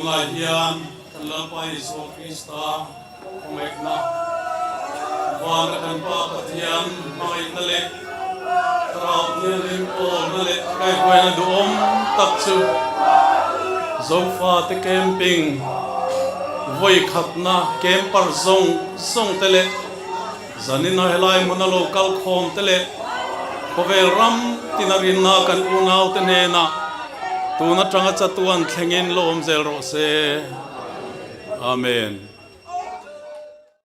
Speaker 1: Tunah hian kan Lalpa Isua Krista khawngaihna, Vana kan Pa Pathian hmangaihna leh Thlarau Thianghlim pawlna leh kaihhruaina duhawm tak chu Zofate camping vawikhatna camper zawng zawng te leh Zanina helai hmuna lo kal khawm te leh khawvel ram tina rinna kan unau te hnenah tun atanga chatuan thlengin lawm zel rawh se. Amen.